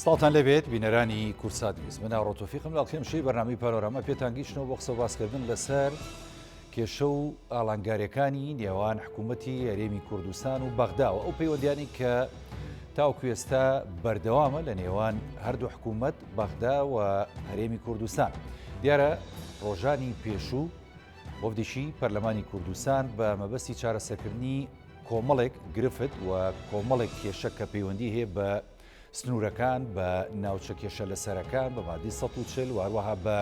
سڵاوتان لێبێت بینەرانی کوردسات نیوز من ئاڕۆ تۆفیقم لە ئەڵقەی ئەمشەوی بەرنامەی پانۆراما پێتان گەیشتنەوە بۆ قسە و باسکردن لەسەر کێشە و ئاڵانگاریەکانی نێوان حکوومەتی هەرێمی کوردستان و بەغداوە ئەو پەیوەندیانی کە تاوکو ئێستا بەردەوامە لە نێوان هەردوو حکوومەت بەغدا و هەرێمی کوردستان دیارە ڕۆژانی پێشوو وەفدێکی پەرلەمانی کوردستان بە مەبەستی چارەسەرکردنی کۆمەڵێک گرفت و کۆمەڵێک کێشە کە پەیوەندی هەیە بە سنوورەکان بە ناوچە کێشە لەسەرەکان بە مادی 140 و هەروەها بە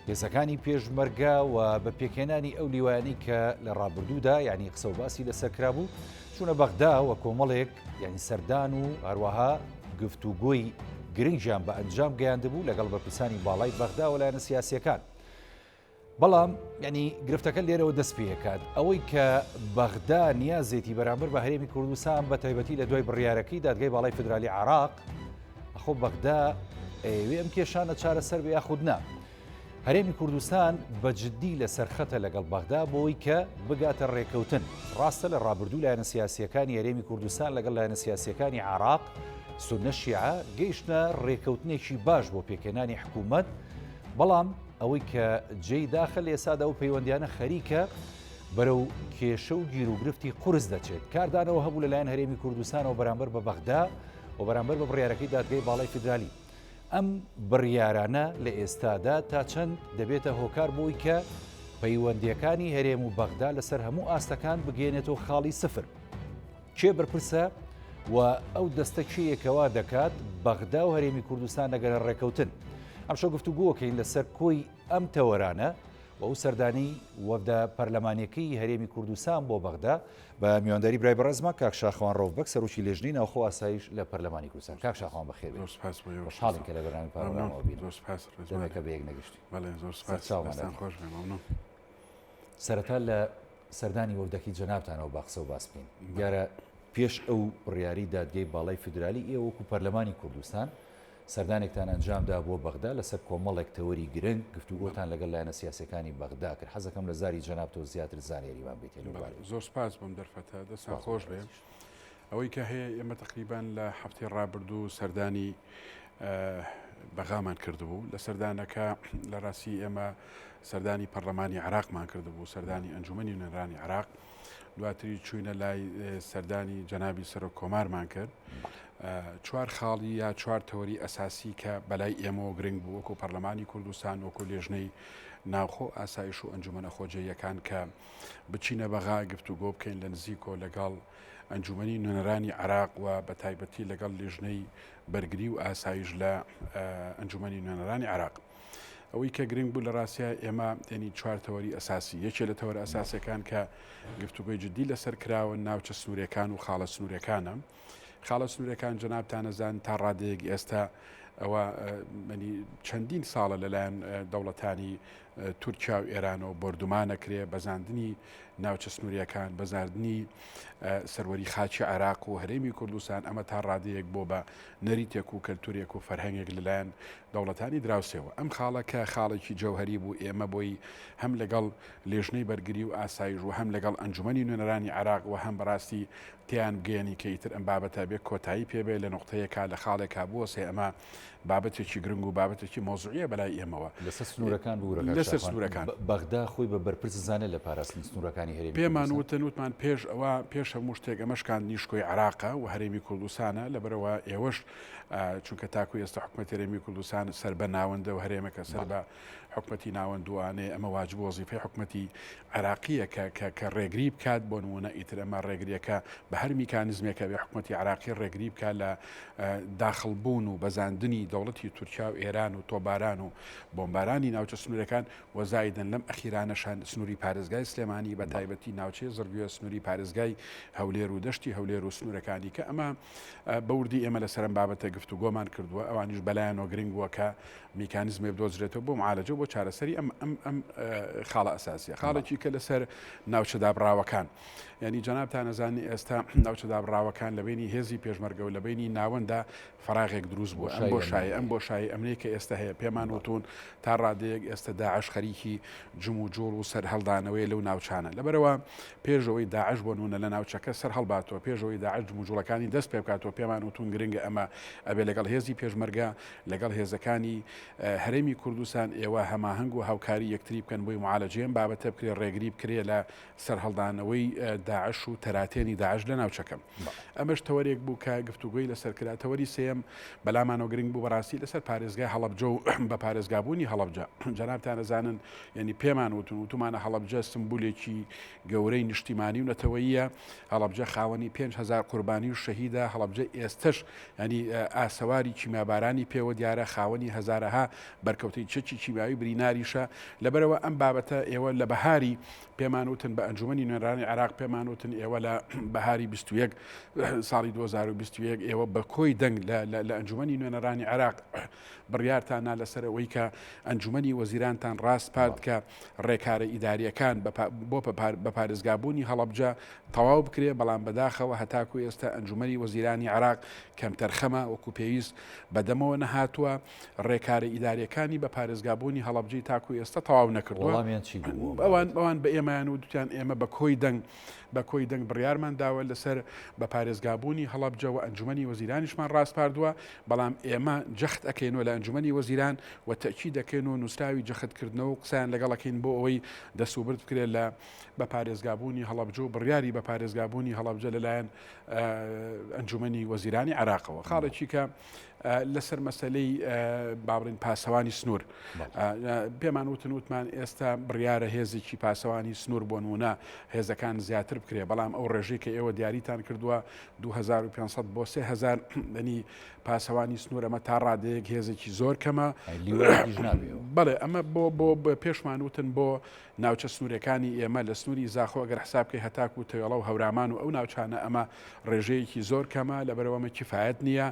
هێزەکانی پێشمەرگە و بە پێکهێنانی ئەو لیوایانەی کە لە ڕابردوودا یعنی قسە و باسی لەسەر کرابوو چوونە بەغدا و کۆمەڵێک یعنی سەردان و هەروەها گفتوگۆی گرنگیان بە ئەنجام گەیاندبوو لەگەڵ بەرپرسانی باڵای بەغدا و لایەنە سیاسیەکان. بەڵام یعنی گرفتەکە لێرەوە دەست پێکات ئەوەی کە بەغدا نیازێتی بەرامبەر بە هەرێمی کوردستان بە تایبەتی لە دوای بڕیارەکەی دادگای باڵای فدرالی عراق ئەخۆ بەغدا ئەیەوێ ئەم کێشانە چارەسەر بێ یاخود نا. هەرێمی کوردستان بە جددی لەسەر خەتە لەگەڵ بەغدا بۆی کە بگاتە ڕێکەوتن. ڕاستە لە ڕابردوو لایەنە سیاسییەکانی هەرێمی کوردستان لەگەڵ لایەنە سیاسییەکانی عێراق، سوننە شیعە، گەیشتنە ڕێکەوتنێکی باش بۆ پێکهێنانی حکوومەت، بەڵام ئەوەی کە جێی داخە لە ئێستادا ئەو پەیوەندیانە خەریکە بەرەو کێشە و گیروگرفتی قورس دەچێت. کاردانەوە هەبوو لەلایەن هەرێمی کوردستانەوە بەرامبەر بە بەغدا و بەرامبەر بە بڕیارەکەی دادگای باڵای فیدرالی. ئەم بڕیارانە لە ئێستادا تا چەند دەبێتە هۆکار بۆی کە پەیوەندییەکانی هەرێم و بەغدا لەسەر هەموو ئاستەکان بگەیەنێتەوە خاڵی سفر؟ کێ بەرپرسە و ئەو دەستە کێیە کەوا دەکات بەغدا و هەرێمی کوردستان نەگەنە ڕێکەوتن؟ ئەمشەو گفتوگۆکەین لەسەر کۆی ئەم تەوەرانە و ئەو سەردانەی وەفدە پەرلەمانیەکەی هەرێمی کوردستان بۆ بەغدا بە میوانداری برای بەڕێزمە کاک شاخەوان ڕەوف بەگ سەرۆکی لێژنەی ناوخۆ ئاسایش لە پەرلەمانی کوردستان. کاک شاخەوان بەخێر بێی. زۆر سپاس بۆ ئێوە. خۆشحاڵین کە لە بەرنامەی پانۆراماوە بین. زۆر سپاس. دەمێکە بە یەک نەگەشتین. بەڵێ زۆر سپاس. سەرچاومان دەستان خۆش بێ. مەمنون. سەرەتا لە سەردانی وەفدەکەی جەنابتانەوە با قسە و باس بکەین. دیارە پێش ئەو بڕیاری دادگەی باڵای فیدرالی ئێوە وەکو پەرلەمانی کوردستان سەردانێکتان ئەنجامدا بۆ بەغدا لەسەر کۆمەڵێک تەوەری گرنگ گفتوگۆتان لەگەڵ لایەنە سیاسیەکانی بەغدا کرد، حەزەکەم لە زاری جەنابتەوە زیاتر زانیاریمان بیتێ لەو بارەیەوە. زۆر سپاس بۆم دەرفەتە، دەستان خۆش بێ. ئەوەی کە هەیە ئێمە تەقریبان لە هەفتەی ڕابردوو سەردانی بەغامان کردبوو، لە سەردانەکە لە ڕاستی ئێمە سەردانی پەرلەمانی عێراقمان کردبوو، سەردانی ئەنجومەنی نوێنەرانی عێراق، دواتری چوینە لای سەردانی جەنابی سەرۆک کۆمارمان کرد. چوار خاڵی یا چوار تەوەری ئەساسی کە بەلای ئێمەوە گرنگ بوو وەکو پەرلەمانی کوردستان وەکو لێژنەی ناوخۆ ئاسایش و ئەنجومەنە خۆجێیەکان کە بچینە بەغا گفتوگۆ بکەین لە نزیکۆ لەگەڵ ئەنجومەنی نوێنەرانی عێراق و بە تایبەتی لەگەڵ لیژنەی بەرگری و ئاسایش لە ئەنجومەنی نوێنەرانی عێراق. ئەوەی کە گرنگ بوو لە ڕاستیا ئێمە یعنی چوار تەوەری ئەساسی یەکێ لە تەوەرە ئەساسەکان کە گفتوگۆی جدی لەسەر کراوە ناوچە سنوورەکان و خاڵە سنوورەکانە خاڵە سنوورەکان جەنابتان ئەزان تا ڕادەیەک ئێستا ئەوە منی چەندین ساڵە لەلایەن دەوڵەتانی تورکیا و ئێرانەوە بۆردومانەکرێ بەزاندنی ناوچە سنووریەکان بەزاردنی سەروەری خاکی عێراق و هەرێمی کوردستان ئەمە تا ڕادەیەک بۆ بە نەریتێک و کەلتورێک و فەرهەنگێک لەلایەن دەوڵەتانی دراوسێوە. ئەم خاڵە کە خاڵێکی جەوهەری بوو ئێمە بۆی هەم لەگەڵ لێژنەی بەرگری و ئاسایش و هەم لەگەڵ ئەنجومەنی نوێنەرانی عێراق و هەم بەڕاستی تێیان بگەیەنین کە ئیتر ئەم بابەتە بێ کۆتایی پێ بێ لە نوقتەیەکا لە خاڵێکا بوەسێ ئەمە بابەتێکی گرنگ و بابەتێکی مەوزوعیە بەلای ئێمەوە. لەسەر سنوورەکان ببورە کاک لەسەر شاخوان، سنوورەکان. بەغدا خۆی بە بەرپرس زانێ لە پاراستنی سنوورەکانی هەرێمی پێمان کوردستان؟ وتن وتمان پێش ئەوە پێش هەموو شتێک ئەمە شکاندنی شکۆی عێراقە و هەرێمی کوردستانە لەبەرئەوە ئێوەش چونکە تاکو ئێستا حکومەتی هەرێمی کوردستان سەر بە ناوەندە و هەرێمەکە سەر بە حکومەتی ناوەند و ئانێ ئەمە واجب و وەزیفەی حکومەتی عێراقیە کە کە کە ڕێگری بکات بۆ نمونە ئیتر ئەمە ڕێگریەکە بە هەر میکانزمێکە بێ حکومەتی عێراقی ڕێگری بکات لە داخڵ بوون و بەزاندنی دەوڵەتی تورکیا و ئێران و تۆباران و بۆمبارانی ناوچە سنوورەکان و زایدن لەم ئەخیرانەشان سنووری پارێزگای سلێمانی بە تایبەتی ناوچەی زڕگوێ سنووری پارێزگای هەولێر و دەشتی هەولێر و سنوورەکانی کە ئەمە بە وردی ئێمە لەسەر ئەم بابەتە گفتوگۆمان کردووە، ئەوانیش بەلایانەوە گرنگ بووە کە میکانیزمێ بدۆزرێتەوە بۆ معالەجە و بۆ چارەسەری ئەم ئەم ئەم خاڵە ئەساسیە. خاڵێکی کە لەسەر ناوچە دابڕاوەکان. یعنی جەنابتان ئەزانن ئێستا ناوچە دابڕاوەکان لە بینی هێز. هێزی پێشمەرگە و لە بەینی ناوەندا فەراغێک دروست بووە. ئەم بۆشایی ئەم بۆشایی ئەمنەی کە ئێستا هەیە پێمان وتون تا ڕادەیەک ئێستا داعش خەریکی جموجۆڵ و سەرهەڵدانەوەی لەو ناوچانە. لەبەرئەوە پێشەوەی داعش بۆ نمونە لە ناوچەکە سەر هەڵباتەوە، پێشەوەی داعش جموجوڵەکانی دەست پێ بکاتەوە پێمان وتون گرنگە ئەمە ئەبێ لەگەڵ هێزی پێشمەرگە لەگەڵ هێزەکانی هەرێمی کوردستان ئێوە هەماهەنگ و هاوکاری یەکتری بکەن بۆی معالەجەی ئەم بابەتە بکرێ ڕێگری بکرێ لە سەرهەڵدانەوەی داعش و تەراتێنی داعش لە ناوچەکە. ئەمەش تەوەرێک بوو کە گفتوگۆی لەسەر کرا. تەوەری سێیەم بەلامانەوە گرنگ بوو بەڕاستی لەسەر پارێزگای هەڵەبجە و بە پارێزگابوونی هەڵەبجە. جەنابتان ئەزانن یعنی پێمان وتون وتومانە هەڵەبجە سمبولێکی گەورەی نیشتیمانی و نەتەوەییە. هەڵەبجە خاوەنی 5000 قوربانی و شەهیدە. هەڵەبجە ئێستەش یعنی ئاسەواری کیمیابارانی پێوە دیارە، خاوەنی هەزارەها بەرکەوتەی چەکی کیمیاوی بریناریشە. لەبەرئەوە ئەم بابەتە ئێوە لە بەهاری پێمان وتن بە ئەنجومەنی نوێنەرانی عێراق پێمان وتن ئێوە لە بەهاری 21 ساڵی 2021 ئێوە بە کۆی دەنگ لە ئەنجومەنی نوێنەرانی عێراق بڕیارتان نا لەسەر ئەوەی کە ئەنجومەنی وەزیرانتان ڕاسپارد کە ڕێکارە ئیداریەکان بۆ بە پارێزگابوونی هەڵەبجە تەواو بکرێ بەڵام بەداخەوە هەتاکو ئێستا ئەنجومەنی وەزیرانی عێراق کەمتەرخەمە وەکو پێویست بەدەمەوە نەهاتووە ڕێکارە ئیداریەکانی بە پارێزگابوونی هەڵەبجەی تاکو ئێستا تەواو نەکردووە. وەڵامیان چی بوو؟ ئەوان ئەوان بە ئێمەیان و دوتیان ئێمە بە کۆی دەنگ بە کۆی دەنگ بڕیارمان داوە لەسەر بە پارێزگابوونی هەڵەبجە و ئەنجومەنی وەزیرانیشمان ڕاسپاردووە، بەڵام ئێمە جەخت ئەکەینەوە لە ئەنجومەنی وەزیران و تەئکید دەکەین و نووسراوی جەختکردنەوە و قسەیان لەگەڵ ئەکەین بۆ ئەوەی دەستوبرد بکرێت لە بە پارێزگابوونی هەڵەبجە و بڕیاری بە پارێزگابوونی هەڵەبجە لەلایەن ئەنجومەنی وەزیرانی عێراقەوە. خاڵێکی کە لەسەر مەسەلەی با بڵێین پاسەوانی سنوور پێمان وتن وتمان ئێستا بڕیارە هێزێکی پاسەوانی سنوور بۆ نمونە هێزەکان زیاتر بکرێ بەڵام ئەو ڕێژەی کە ئێوە دیاریتان کردووە 2500 بۆ 3000 دەنی پاسەوانی سنوور ئەمە تا ڕادەیەک هێزێکی زۆر کەمە بەڵێ ئەمە بۆ بۆ پێشمان وتن بۆ ناوچە سنوورێکانی ئێمە لە سنووری زاخۆ ئەگەر حساب بکەی هەتاکوو تەوێڵە و هەورامان و ئەو ناوچانە ئەمە ڕێژەیەکی زۆر کەمە لەبەرئەوە ئەمە کیفایەت نییە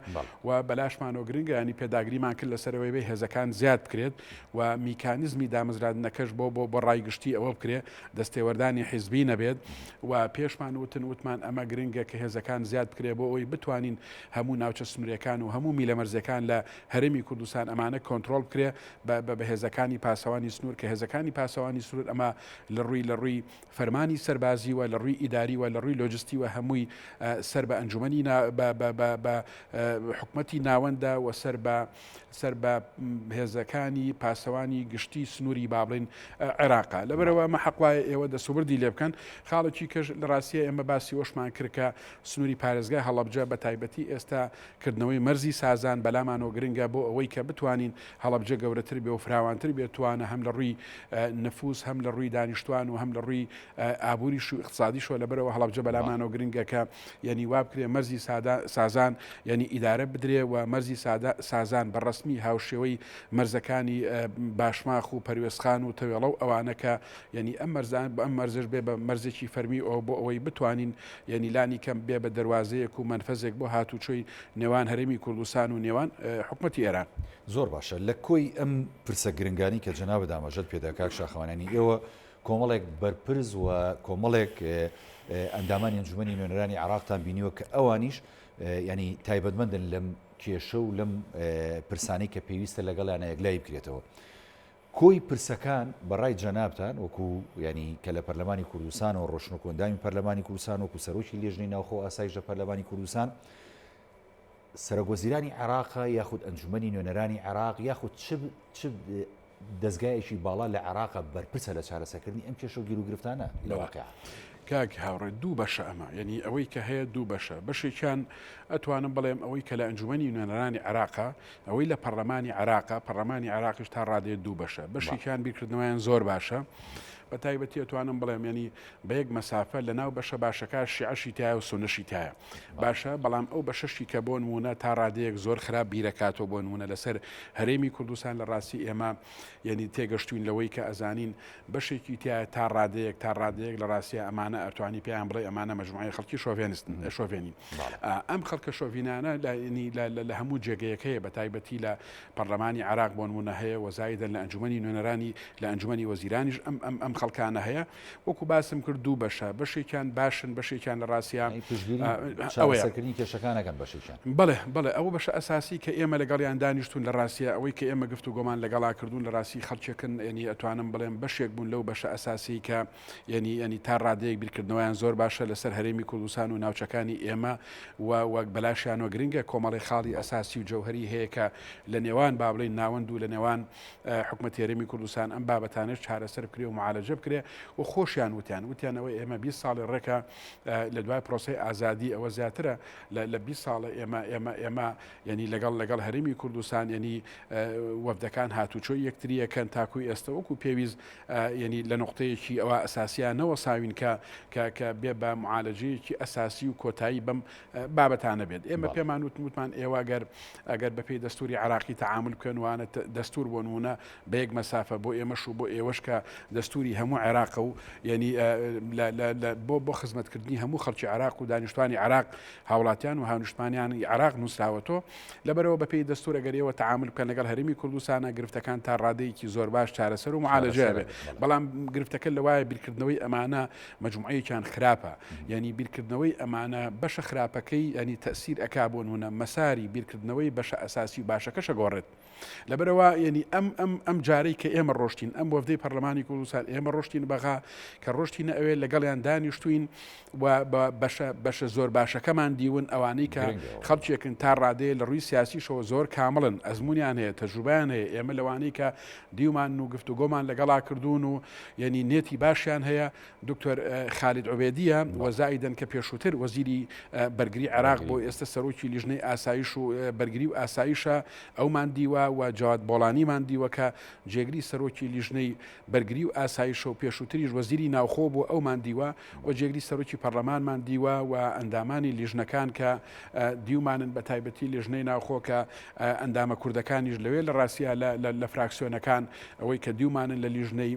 و بەلاشمانەوە گرنگە ینی پێداگریمان کرد لەسەر ئەوەی بێ هێزەکان زیاد بکرێت و میکانیزمی دامەزراندنەکەش بۆ بۆ بۆ ڕای گشتی ئەوە بکرێ دەستێوەردانی حیزبی نەبێت و پێشمان وتن وتمان ئەمە گرنگە کە هێزەکان زیاد بکرێ بۆ ئەوەی بتوانین هەموو ناوچە سنوورەکان و هەموو میلەمەرزەکان لە هەرێمی کوردستان ئەمانە کۆنترۆڵ بکرێ بە هێزەکانی پاسەوانی سنوور کە هێزەکانی پاسەوانی سنوور ئەمە لە ڕووی لە ڕووی فەرمانی سەربازی و لە ڕووی ئیداری و لە ڕووی لۆجستی و هەمووی سەر بە ئەنجومەنی بە حکومەتی ناوەندە و سەر بە سەر بە هێزەکانی پاسەوانی گشتی سنووری با بڵین عێراقا لەبەرەوە ئەمە حەق وایە ئێوە دەسوبردی لێ بکەن خاڵێکی کەش لە ڕاستیە ئێمە باسی ئەوەشمان کرد کە سنووری پارێزگای هەڵەبجە بە تایبەتی ئێستا کردنەوەی مەرزی سازان بەلامانەوە گرنگە بۆ ئەوەی کە بتوانین هەڵەبجە گەورەتر بێ و فراوانتر بێت توانە هەم لە ڕووی نفوس هەم لە ڕووی دانیشتوان و هەم لە ڕووی ئابووریش و ئیقتسادیشەوە لەبەرئەوە هەڵەبجە بەلامانەوە گرنگە کە یەنی وا بکرێ مەرزی سازان یەنی ئیدارە بدرێ و مەرزی سازان بە ڕەسمی هاوشێوەی مەرزەکانی باشماخ و پەروێزخان و تەوێڵە و ئەوانە کە یەنی ئەم مەرزان ئەم مەرزەش بێ بە مەرزێکی فەرمی ئەو بۆ ئەوەی بتوانین یەنی لانی کەم بێ بە دەروازەیەک و مەنفەزێک بۆ هاتوچۆی نێوان هەرێمی کوردستان و نێوان حکومەتی ئێران. زۆر باشە لە کۆی ئەم پرسە گرنگانەی کە جەنابت ئاماژەت پێدا کاک شاخەوان یانی ئێوە کۆمەڵێک بەرپرس و کۆمەڵێک ئەندامانی ئەنجومەنی نوێنەرانی عێراقتان بینیوە کە ئەوانیش ینی تایبەتمەندن لەم کێشە و لەم پرسانەی کە پێویستە لەگەڵیانە یەکلایی بکرێتەوە. کۆی پرسەکان بە ڕای جەنابتان وەکو یانی کە لە پەرلەمانی کوردستانەوە ڕۆشن وەکو ئەندامی پەرلەمانی کوردستان وەکو سەرۆکی لێژنەی ناوخۆ و ئاسایش لە پەرلەمانی کوردستان سەرۆک وەزیرانی عێراقە یاخود ئەنجومەنی نوێنەرانی عێراق یاخود چ چ دەزگایەکی باڵا لە عێراقە بەرپرسە لە چارەسەرکردنی ئەم کێشە و گیروگرفتانە لە واقع؟ کاک هاوڕێ دوو بەشە ئەمە یەنی ئەوەی کە هەیە دوو بەشە بەشێکیان ئەتوانم بڵێم ئەوەی کە لە ئەنجومەنی نوێنەرانی عێراقە ئەوەی لە پەڕلەمانی عێراقە، پەڕلەمانی عێراقیش تا ڕادەیەک دوو بەشە، بەشێکیان بیرکردنەوەیان زۆر باشە، بە تایبەتی ئەتوانم بڵێم یەنی بە یەک مەسافە لە ناو بەشە باشەکە شیعەشی تایە و سونەشی تایە باشە، بەڵام ئەو بەشەشی کە بۆ نموونە تا ڕادەیەک زۆر خراپ بیرەکاتەوە بۆ نموونە لەسەر هەرێمی کوردستان لە ڕاستی ئێمە یەنی تێگەشتوین لەوەی کە ئەزانین بەشێکی تایە تا ڕادەیەک تا ڕادەیەک لە ڕاستیا ئەمانە ئەتوانی پێیان بڵێ ئەمانە مەجموعەی خەڵکی شۆڤێنستن شۆڤێنین. ئەم خەڵکە شۆڤینانە لە هەموو جێگەیەک هەیە بە تایبەتی لە پەرلەمانی عێراق بۆ نموونە هەیە و زایدەن لە ئەنجومەنی نوێنەرانی لە ئەنجومەنی وەزیرانیش ئەم ئەم ئەم خەڵکانە هەیە وەکو باسم کرد دوو بەشە بەشێکیان باشن بەشێکیان لە ڕاستیا ئەوەیە کێشەکانەکەن بەشێکیان. بەڵێ بەڵێ ئەوە بەشە ئەساسی کە ئێمە لەگەڵیان دانیشتوون لە ڕاستیا ئەوەی کە ئێمە گفتوگۆمان لەگەڵا کردوون لە ڕاستی خەڵکێکن یەنی ئەتوانم بڵێم بەشێک بوون لەو بەشە ئەساسی کە یەنی یەنی تا ڕادەیەک بیرکردنەوەیان زۆر باشە لەسەر هەرێمی کوردستان و ناوچەکانی ئێمە و وەک بەلاشیانەوە گرنگە کۆمەڵی خاڵی ئەساسی و جەوهەری هەیە کە لە نێوان با بڵێین ناوەند و لە نێوان حکومەتی هەرێمی کوردستان ئەم بابەتانەش چارەسەر بکرێ و معالەجە بکرێ و خۆشیان وتیان وتیان ئەوەی ئێمە 20 ساڵی ڕێکە لە دوای پرۆسەی ئازادی ئەوە زیاترە لە 20 ساڵە ئێمە ئێمە ئێمە یعنی لەگەڵ لەگەڵ هەرێمی کوردستان یعنی وەفدەکان هاتوچۆی یەکتریەکەن تاکوی ئێستا وەکو پێویست یعنی لە نقطەیەکی ئەوە ئەساسیان نەوەساوین کە کە کە بێ بە معالەجەیەکی ئەساسی و کۆتایی بەم بابەتانە بێت ئێمە پێمان وتن وتمان ئێوە گەر ئەگەر بەپێی دەستوری عراقی تەعامل بکەن وانە دەستور بۆ نمونە بە یەک مەسافە بۆ ئێمەش و بۆ ئێوەش کە دەستوری هەموو عێراقە و یعنی بۆ بۆ خزمەتکردنی هەموو خەڵکی عراق و دانیشتوانی عراق هاوڵاتیان و هاونیشتمانیانی عراق نووسراوەتەوە لەبەرەوە بەپێی دەستور ئەگەر ئێوە تەعامل بکەن لەگەڵ هەرێمی کوردستانە گرفتەکان تا ڕادەیەکی زۆر باش چارەسەر و معالەجە بێت بەڵام گرفتەکە لەوایە بیرکردنەوەی ئەمانە مەجموعەیەکیان خراپە یانی بیرکردنەوەی ئەمانە بەشە خراپەکەی ینی تەسیر ئەکا بۆ نمونە مەساری بیرکردنەوەی بەشە ئەساسی و باشەکەشە گۆڕێت لەبەرەوە یعنی ئەم ئەم ئەم جارەی کە ئێمە ڕۆشتین ئەم وەفدەی پەرلەمانی کوردستان ئێمە ڕۆشتین بەغا کە ڕۆشتینە ئەوێ لەگەڵیان دانیشتوین و بە بەشە بەشە زۆر باشەکەمان دیون ئەوانەی کە خەڵکێکن تا ڕادەیە لە ڕووی سیاسیشەوە زۆر کامڵن ئەزمونیان هەیە تەجروبیان هەیە ئێمە لەوانەی کە دیومان و گفتوگۆمان لەگەڵا کردوون و یعنی نێتی باشیان هەیە دکتۆر خالید عوبێدیە و زائیدەن کە پێشووتر وەزیری بەرگری عێراق بۆ ئێستا سەرۆکی لیژنەی ئاسایش و بەرگری و ئاسایشە ئەومان دیوە و جواد بۆڵانیمان دیوە کە جێگری سەرۆکی لیژنەی بەرگری و ئاسایشە و پێشووتریش وەزیری ناوخۆ بۆ ئەومان دیوە و جێگری سەرۆکی پەرلەمانمان دیوە و ئەندامانی لیژنەکان کە دیومانن بە تایبەتی لیژنەی ناوخۆ کە ئەندامە کوردەکانیش لەوێ لە ڕاستیا لە فراکسیۆنەکان ئەوەی کە دیومانن لە لیژنەی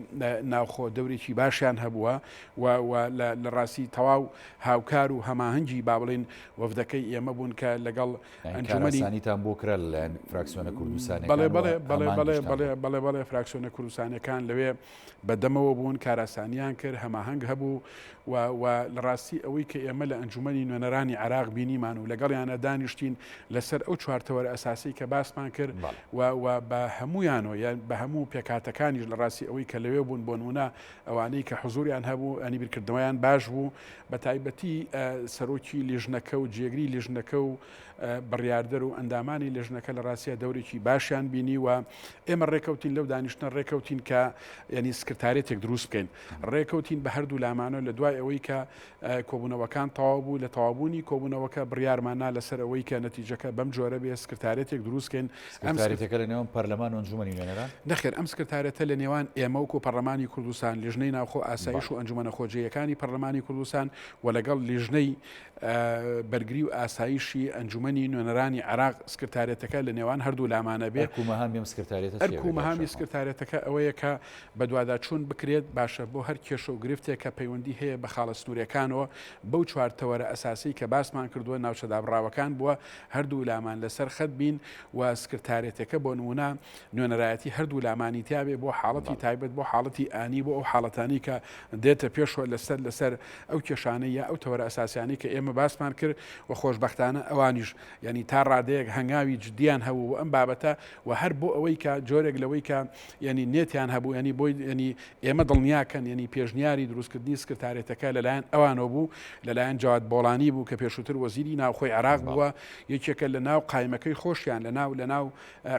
ناوخۆ دەورێکی باشیان هەبووە و لە ڕاستی تەواو هاوکار و هەماهەنگی با بڵێین وەفدەکەی ئێمە بوون کە لەگەڵ ئەنجومەنی کارئاسانیتان بۆ کرا لەلایەن فراکسیۆنە کوردستانیەکان بەڵێ بەڵێ بەڵێ بەڵێ بەڵێ بەڵێ بەڵێ فراکسیۆنە کوردستانیەکان لەوێ بە دەمەوە بوون، کارئاسانیان کرد، هەماهەنگ هەبوو و و لە ڕاستی ئەوەی کە ئێمە لە ئەنجومەنی نوێنەرانی عێراق بینیمان و لەگەڵیانە دانیشتین لەسەر ئەو چوار تەوەرە ئەساسەی کە باسمان کرد و و بە هەموویانەوە یان بە هەموو پێکهاتەکانیش لە ڕاستی ئەوەی کە لەوێ بوون بۆ نموونە ئەوانەی کە حزوریان هەبوو ئەنی بیرکردنەوەیان باش بوو بە تایبەتی سەرۆکی لیژنەکە و جێگری لیژنەکە و بڕیاردەر و ئەندامانی لێژنەکە لە ڕاستیا دەورێکی باشیان بینی و ئێمە ڕێکەوتین لەو دانیشتنە ڕێکەوتین کە یعنی سکرتارێتێک دروست بکەین ڕێکەوتین بە هەردوو لامانە لە دوای ئەوەی کە کۆبوونەوەکان تەواو بوو لە تەوابوونی کۆبوونەوەکە بڕیارماننا لەسەر ئەوەی کە نەتیجەکە بەم جۆرە بێ سکرتارێتێک دروستکەین ئەم سکرتارێتەکە لە نێوان پەرلەمان و ئەنجومەنی نوێنەران؟ نەخێر ئەم سکرتارێتە لە نێوان ئێمە وەکو پەرلەمانی کوردستان لیژنەی ناوخۆ ئاسایش و ئەنجومەنە خۆجێیەکانی پەرلەمانی کوردستان و لەگەڵ لیژنەی بەرگری و ئاسایشی ئەنجومەنی نوێنەرانی عێراق سکرتارێتەکە لە نێوان هەردوو لامانە بێ. ئەرک و مەهامی ئەم سکرتارێتە چییە؟ ئەرک و مەهامی سکرتارێتەکە ئەوەیە کە بەدواداچوون بکرێت باشە بۆ هەر کێشە و گرفتێک کە پەیوەندی هەیە بە خاڵە سنووریەکانەوە بەو چوار تەوەرە ئەساسەی کە باسمان کردووە ناوچە دابڕاوەکان بووە هەردوو لامان لەسەر خەت بین و سکرتارێتەکە بۆ نموونە نوێنەرایەتی هەردوو لامانی تیابێ بۆ حاڵەتی تایبەت بۆ حاڵەتی ئانی بۆ ئەو حاڵەتانی کە دێتە پێشەوە لەسەر لەسەر ئەو کێشانەی یا ئەو تەوەرە ئەساسیانەی کە ئێمە باسمان کرد و خۆشبەختانە ئەوانیش یعنی تا ڕادەیەک هەنگاوی جدیان هەبوو بۆ ئەم بابەتە و هەر بۆ ئەوەی کە جۆرێک لەوەی کە یعنی نێتیان هەبوو یعنی بۆی یعنی ئێمە دڵنیاکەن یعنی پێشنیاری دروستکردنی سکرتارێتەکە لەلایەن ئەوانەوە بوو لەلایەن جواد بۆڵانی بوو کە پێشووتر وەزیری ناوخۆی عێراق بووە یەکێکە لە ناو قایمەکەی خۆشیان لە ناو لە ناو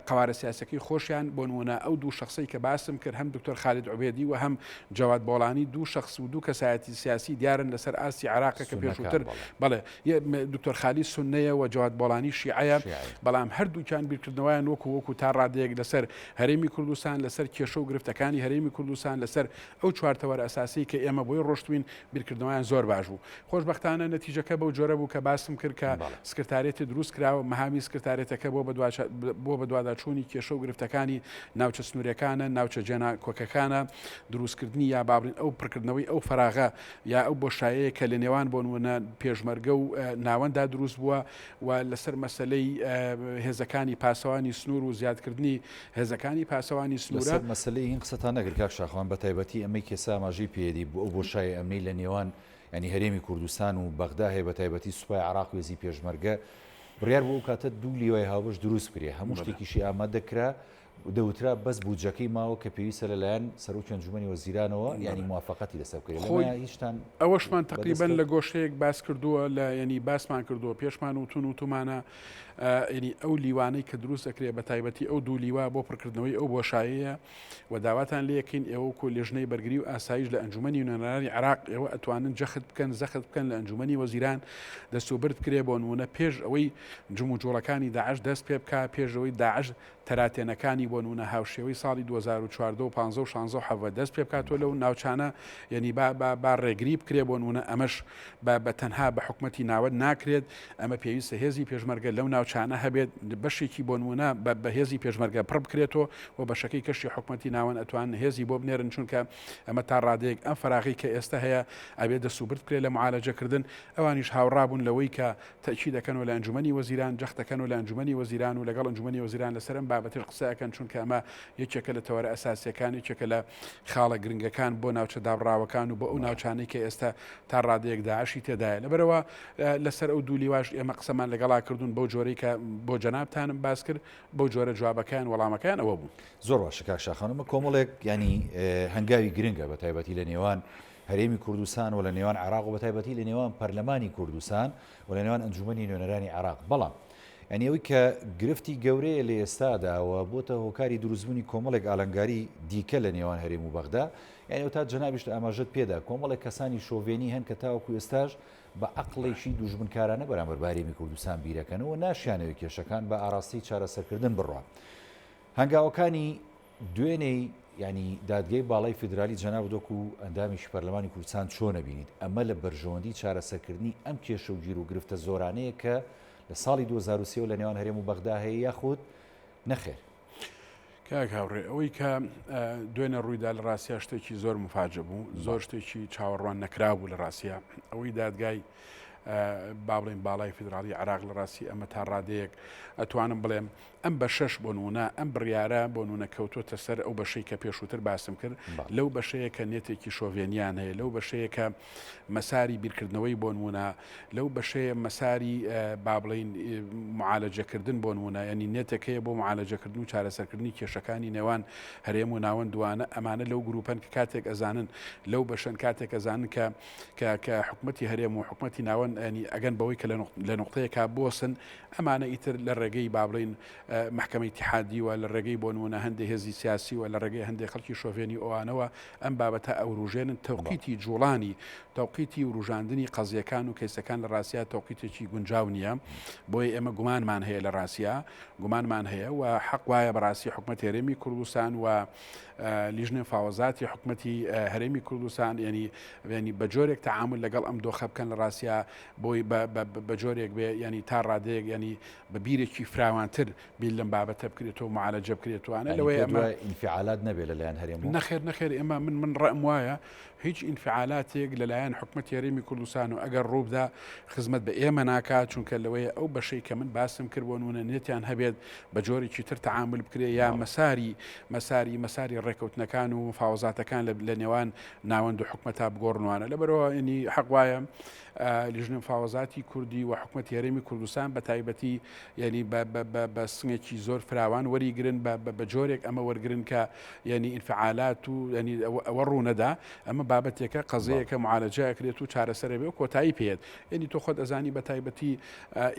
قەوارە سیاسیەکەی خۆشیان، بۆ نموونە ئەو دوو شەخسەی کە باسم کرد هەم دکتۆر خالید عوبێدی و هەم جەواد بۆڵانی دوو شەخس و دوو کەسایەتی سیاسی دیارن لەسەر ئاستی عێراق کە پێشووتر بەڵێ دکتۆر خالید سوننەیە و جەواد بۆڵانی شیعەیە بەڵام هەردووکیان بیرکردنەوەیان وەکو وەکو تا ڕادەیەک لەسەر هەرێمی کوردستان لەسەر کێشە و گرفتەکانی هەرێمی کوردستان لەسەر ئەو چوار تەوەرە ئەساسیەی کە ئێمە بۆی ڕۆشتوین بیرکردنەوەیان زۆر باش بوو. خۆشبەختانە نەتیجەکە بەو جۆرە بوو کە باسم کرد کە سکرتارێتی دروست کرا و مەهامی سکرتارێتەکە بۆ بۆ بەدواداچوونی کێشە و گرفتەکانی ناوچە سنووریەکانە، ناوچە جێناکۆکەکانە، دروستکردنی یا با بڵێین ئەو پڕکردنەوەی ئەو فەراغە یا ئەو بۆشایەیە کە لە نێوان بۆ نموونە پێشمەرگە و ناوەندا دروست بووە و لەسەر مەسەلەی هێزەکانی پاسەوانی سنوور و زیادکردنی هێزەکانی پاسەوانی سنوورە. لەسەر مەسەلەی هین قسەتان نەکرد کاک شاخەوان بە تایبەتی. تایبەتی ئەمەی کێسا ئاماژەی پێدی بۆ ئەو بۆشای ئەمنی لە نێوان ینی هەرێمی کوردستان و بەغدا هەیە بە تایبەتی سوپای عراق وێزی پێشمەرگە بڕیار بۆ ئەو کاتە دوو لیوای هاوبەش دروست بکرێ هەموو شتێکیشی ئامادە کرا دەوترا بەس بودجەکەی ماوە کە پێویستە لەلایەن سەرۆکی ئەنجومەنی وەزیرانەوە یانی موافەقەتی لەسەر بکرێت خۆی هیچتان ئەوەشمان تقریبا لە گۆشەیەک باس کردووە لە ینی باسمان کردووە پێشمان وتون وتومانە ینی ئەو لیوانەی کە دروست ئەکرێ بە تایبەتی ئەو دوو لیوا بۆ پڕکردنەوەی ئەو بۆشایەیە و داواتان لێکەین ئێوە وەکو لێژنەی بەرگری و ئاسایش لە ئەنجومەنی نوێنەرانی عێراق ئێوە ئەتوانن جەخت بکەن زەخت بکەن لە ئەنجومەنی وەزیران دەستوبرد بکرێ بۆ نمونە پێش ئەوەی جموجوڵەکانی داعش دەست پێ بکا پێش ئەوەی داعش تەراتێنەکانی بۆ نمونە هاوشێوەی ساڵی 2014 و 15 و 16 و 17 دەست پێ بکاتەوە لەو ناوچانە یعنی با با با ڕێگری بکرێ بۆ نمونە ئەمەش بە بە تەنها بە حکومەتی ناوەند ناکرێت ئەمە پێویستە هێزی پێشمەرگە لەو ناوچانە هەبێت بەشێکی بۆ نمونە بە بە هێزی پێشمەرگە پڕ بکرێتەوە و بەشەکەی کەشی حکومەتی ناوەند ئەتوان هێزی بۆ بنێرن چونکە ئەمە تا ڕادەیەک ئەم فەراغی کە ئێستا هەیە ئەبێ دەسوبرد بکرێت لە معالەجەکردن ئەوانیش هاوڕابوون لەوەی کە تەئکید ئەکەن و لە ئەنجومەنی وەزیران جەخت ئەکەن و لە ئەنجومەنی وەزیران و لەگەڵ ئەنجومەنی وەزیران لەسەر ئەم بابەتەش قسە ئەکەن چونکە ئەمە یەکێکە لە تەوەرە ئەساسیەکان یەکێکە لە خاڵە گرنگەکان بۆ ناوچە دابڕاوەکان و بۆ ئەو ناوچانەی کە ئێستا تا ڕادەیەک داعشی تێدایە لەبەرەوە لەسەر ئەو دوو لیواش ئێمە قسەمان لەگەڵا کردوون بەو جۆرەی کە بۆ جەنابتانم باس کرد بەو جۆرە جوابەکەیان وەڵامەکەیان ئەوە بوو. زۆر باشە کاک شاخان ئەمە کۆمەڵێک یانی هەنگاوی گرنگە بە تایبەتی لە نێوان هەرێمی کوردستان و لە نێوان عێراق و بەتایبەتی لە نێوان پەرلەمانی کوردستان و لە نێوان ئەنجومەنی نوێنەرانی عێراق بەڵام یانی ئەوەی کە گرفتی گەورەیە لە ئێستادا و بۆتە هۆکاری دروستبوونی کۆمەڵێک ئالنگاری دیکە لە نێوان هەرێم و بەغدا یانی ئەو تا جەنابیشت ئاماژەت پێدا کۆمەڵێک کەسانی شۆڤێنی هەن کە تاوەکو ئێستاش بە عەقڵێکی دوژمنکارانە بەرامبەر بە هەرێمی کوردستان بیرەکەنەوە ناشیانەوێت کێشەکان بە ئاراستەی چارەسەرکردن بڕوا هەنگاوەکانی دوێنێی یانی دادگەی باڵای فیدرالی جەنابت وەکو ئەندامێکی پەرلەمانی کوردستان چۆن ئەبینیت ئەمە لە بەرژەوەندی چارەسەرکردنی ئەم کێشە و گیروگرفتە زۆرانەیە کە لە ساڵی 2003 لە نێوان هەرێم و بەغدا هەیە یاخود نەخێر؟ کاک هاوڕێ ئەوەی کە دوێنێ ڕوویدا لە ڕاستیا شتێکی زۆر مفاجە بوو زۆر شتێکی چاوەڕوان نەکرا بوو لە ڕاستیا ئەوەی دادگای با بڵێن باڵای فیدراڵی عراق لە ڕاستی ئەمە تا ڕادەیەک ئەتوانم بڵێم ئەم بەشەش بۆ نموونە ئەم بڕیارە بۆ نموونە کەوتۆتە سەر ئەو بەشەی کە پێشووتر باسم کرد لەو بەشەیە کە نێتێکی شۆڤێنیان هەیە لەو بەشەیە کە مەساری بیرکردنەوەی بۆ نموونە لەو بەشەیە مەساری با بڵین معالەجەکردن بۆ نموونە ینی نێتێک هەیە بۆ معالەجەکردن و چارەسەرکردنی کێشەکانی نێوان هەرێم و ناوەند دوانە ئەمانە لەو گروپەن کە کاتێک ئەزانن لەو بەشەن کاتێک ئەزانن کە کە کە حکومەتی هەرێم و حکومەتی ناوەند ینی ئەگەن بەوەی کە لە نقطەیەکا بۆسن ئەمانە ئیتر لە ڕێگەی با بڵێین مەحکەمەی ئیتیحادیوە، لە ڕێگەی بۆ نموونە هەندێ هێزی سیاسیوە، لە ڕێگەی هەندێ خەڵکی شۆڤێنی ئەوانەوە ئەم بابەتە ئەوروژێنن. تەوقیتی جوڵانی، تەوقیتی وروژاندنی قەزیەکان و کەیسەکان لە ڕاستیا تەوقیتێکی گونجاو نییە. بۆیە ئێمە گومانمان هەیە لە ڕاستیا، گومانمان هەیە و حەق وایە بەڕاستی حکومەتی هەرێمی کوردستان و لیژنەی مفاوەزاتی حکومەتی هەرێمی کوردستان یعنی یعنی بە جۆرێک تەعامول لەگەڵ ئەم دۆخە بکەن لە ڕاستیا بۆی بە جۆرێک بێ ینی تا ڕادەیەک ینی بە بیرێکی فراوانتر بیر لەم بابەتە بکرێتەوە معالەجە بکرێتوانە لەوەی ئەمە ئینفعالات نەبێت لەلایەن هەرێم نەخێر نەخێر ئێمە من من ڕەئم وایە هیچ ئینفعالاتێک لەلایەن حکومەتی هەرێمی کوردستان و ئەگەر ڕووبدا خزمەت بە ئێمە ناکات چونکە لەوەیە ئەو بەشەی کە من باسم کرد بۆ نمونە نێتیان هەبێت بە جۆرێکی تر تەعامل بکرێ یا مەساری مەساری مەساری ڕێکەوتنەکان و مفاوەزاتەکان لە نێوان ناوەند و حکومەتا بگۆڕنوانە لەبەرەوە ینی حەق وایە لیژنەی مفاوەزاتی کوردی و حکومەتی هەرێمی کوردستان بە تایبەتی یعنی بە سنگێکی زۆر فراوان وەریگرن بە جۆرێک ئەمە وەرگن کە یعنی ئینفعالات و ینی ئەوە ڕوونەدا ئەمە بابەتێکە قەزەیەکە معالەجە ئەکرێت و چارەسەرە بێ و کۆتایی پێێت یعنی تۆ خۆت ئەزانی بە تایبەتی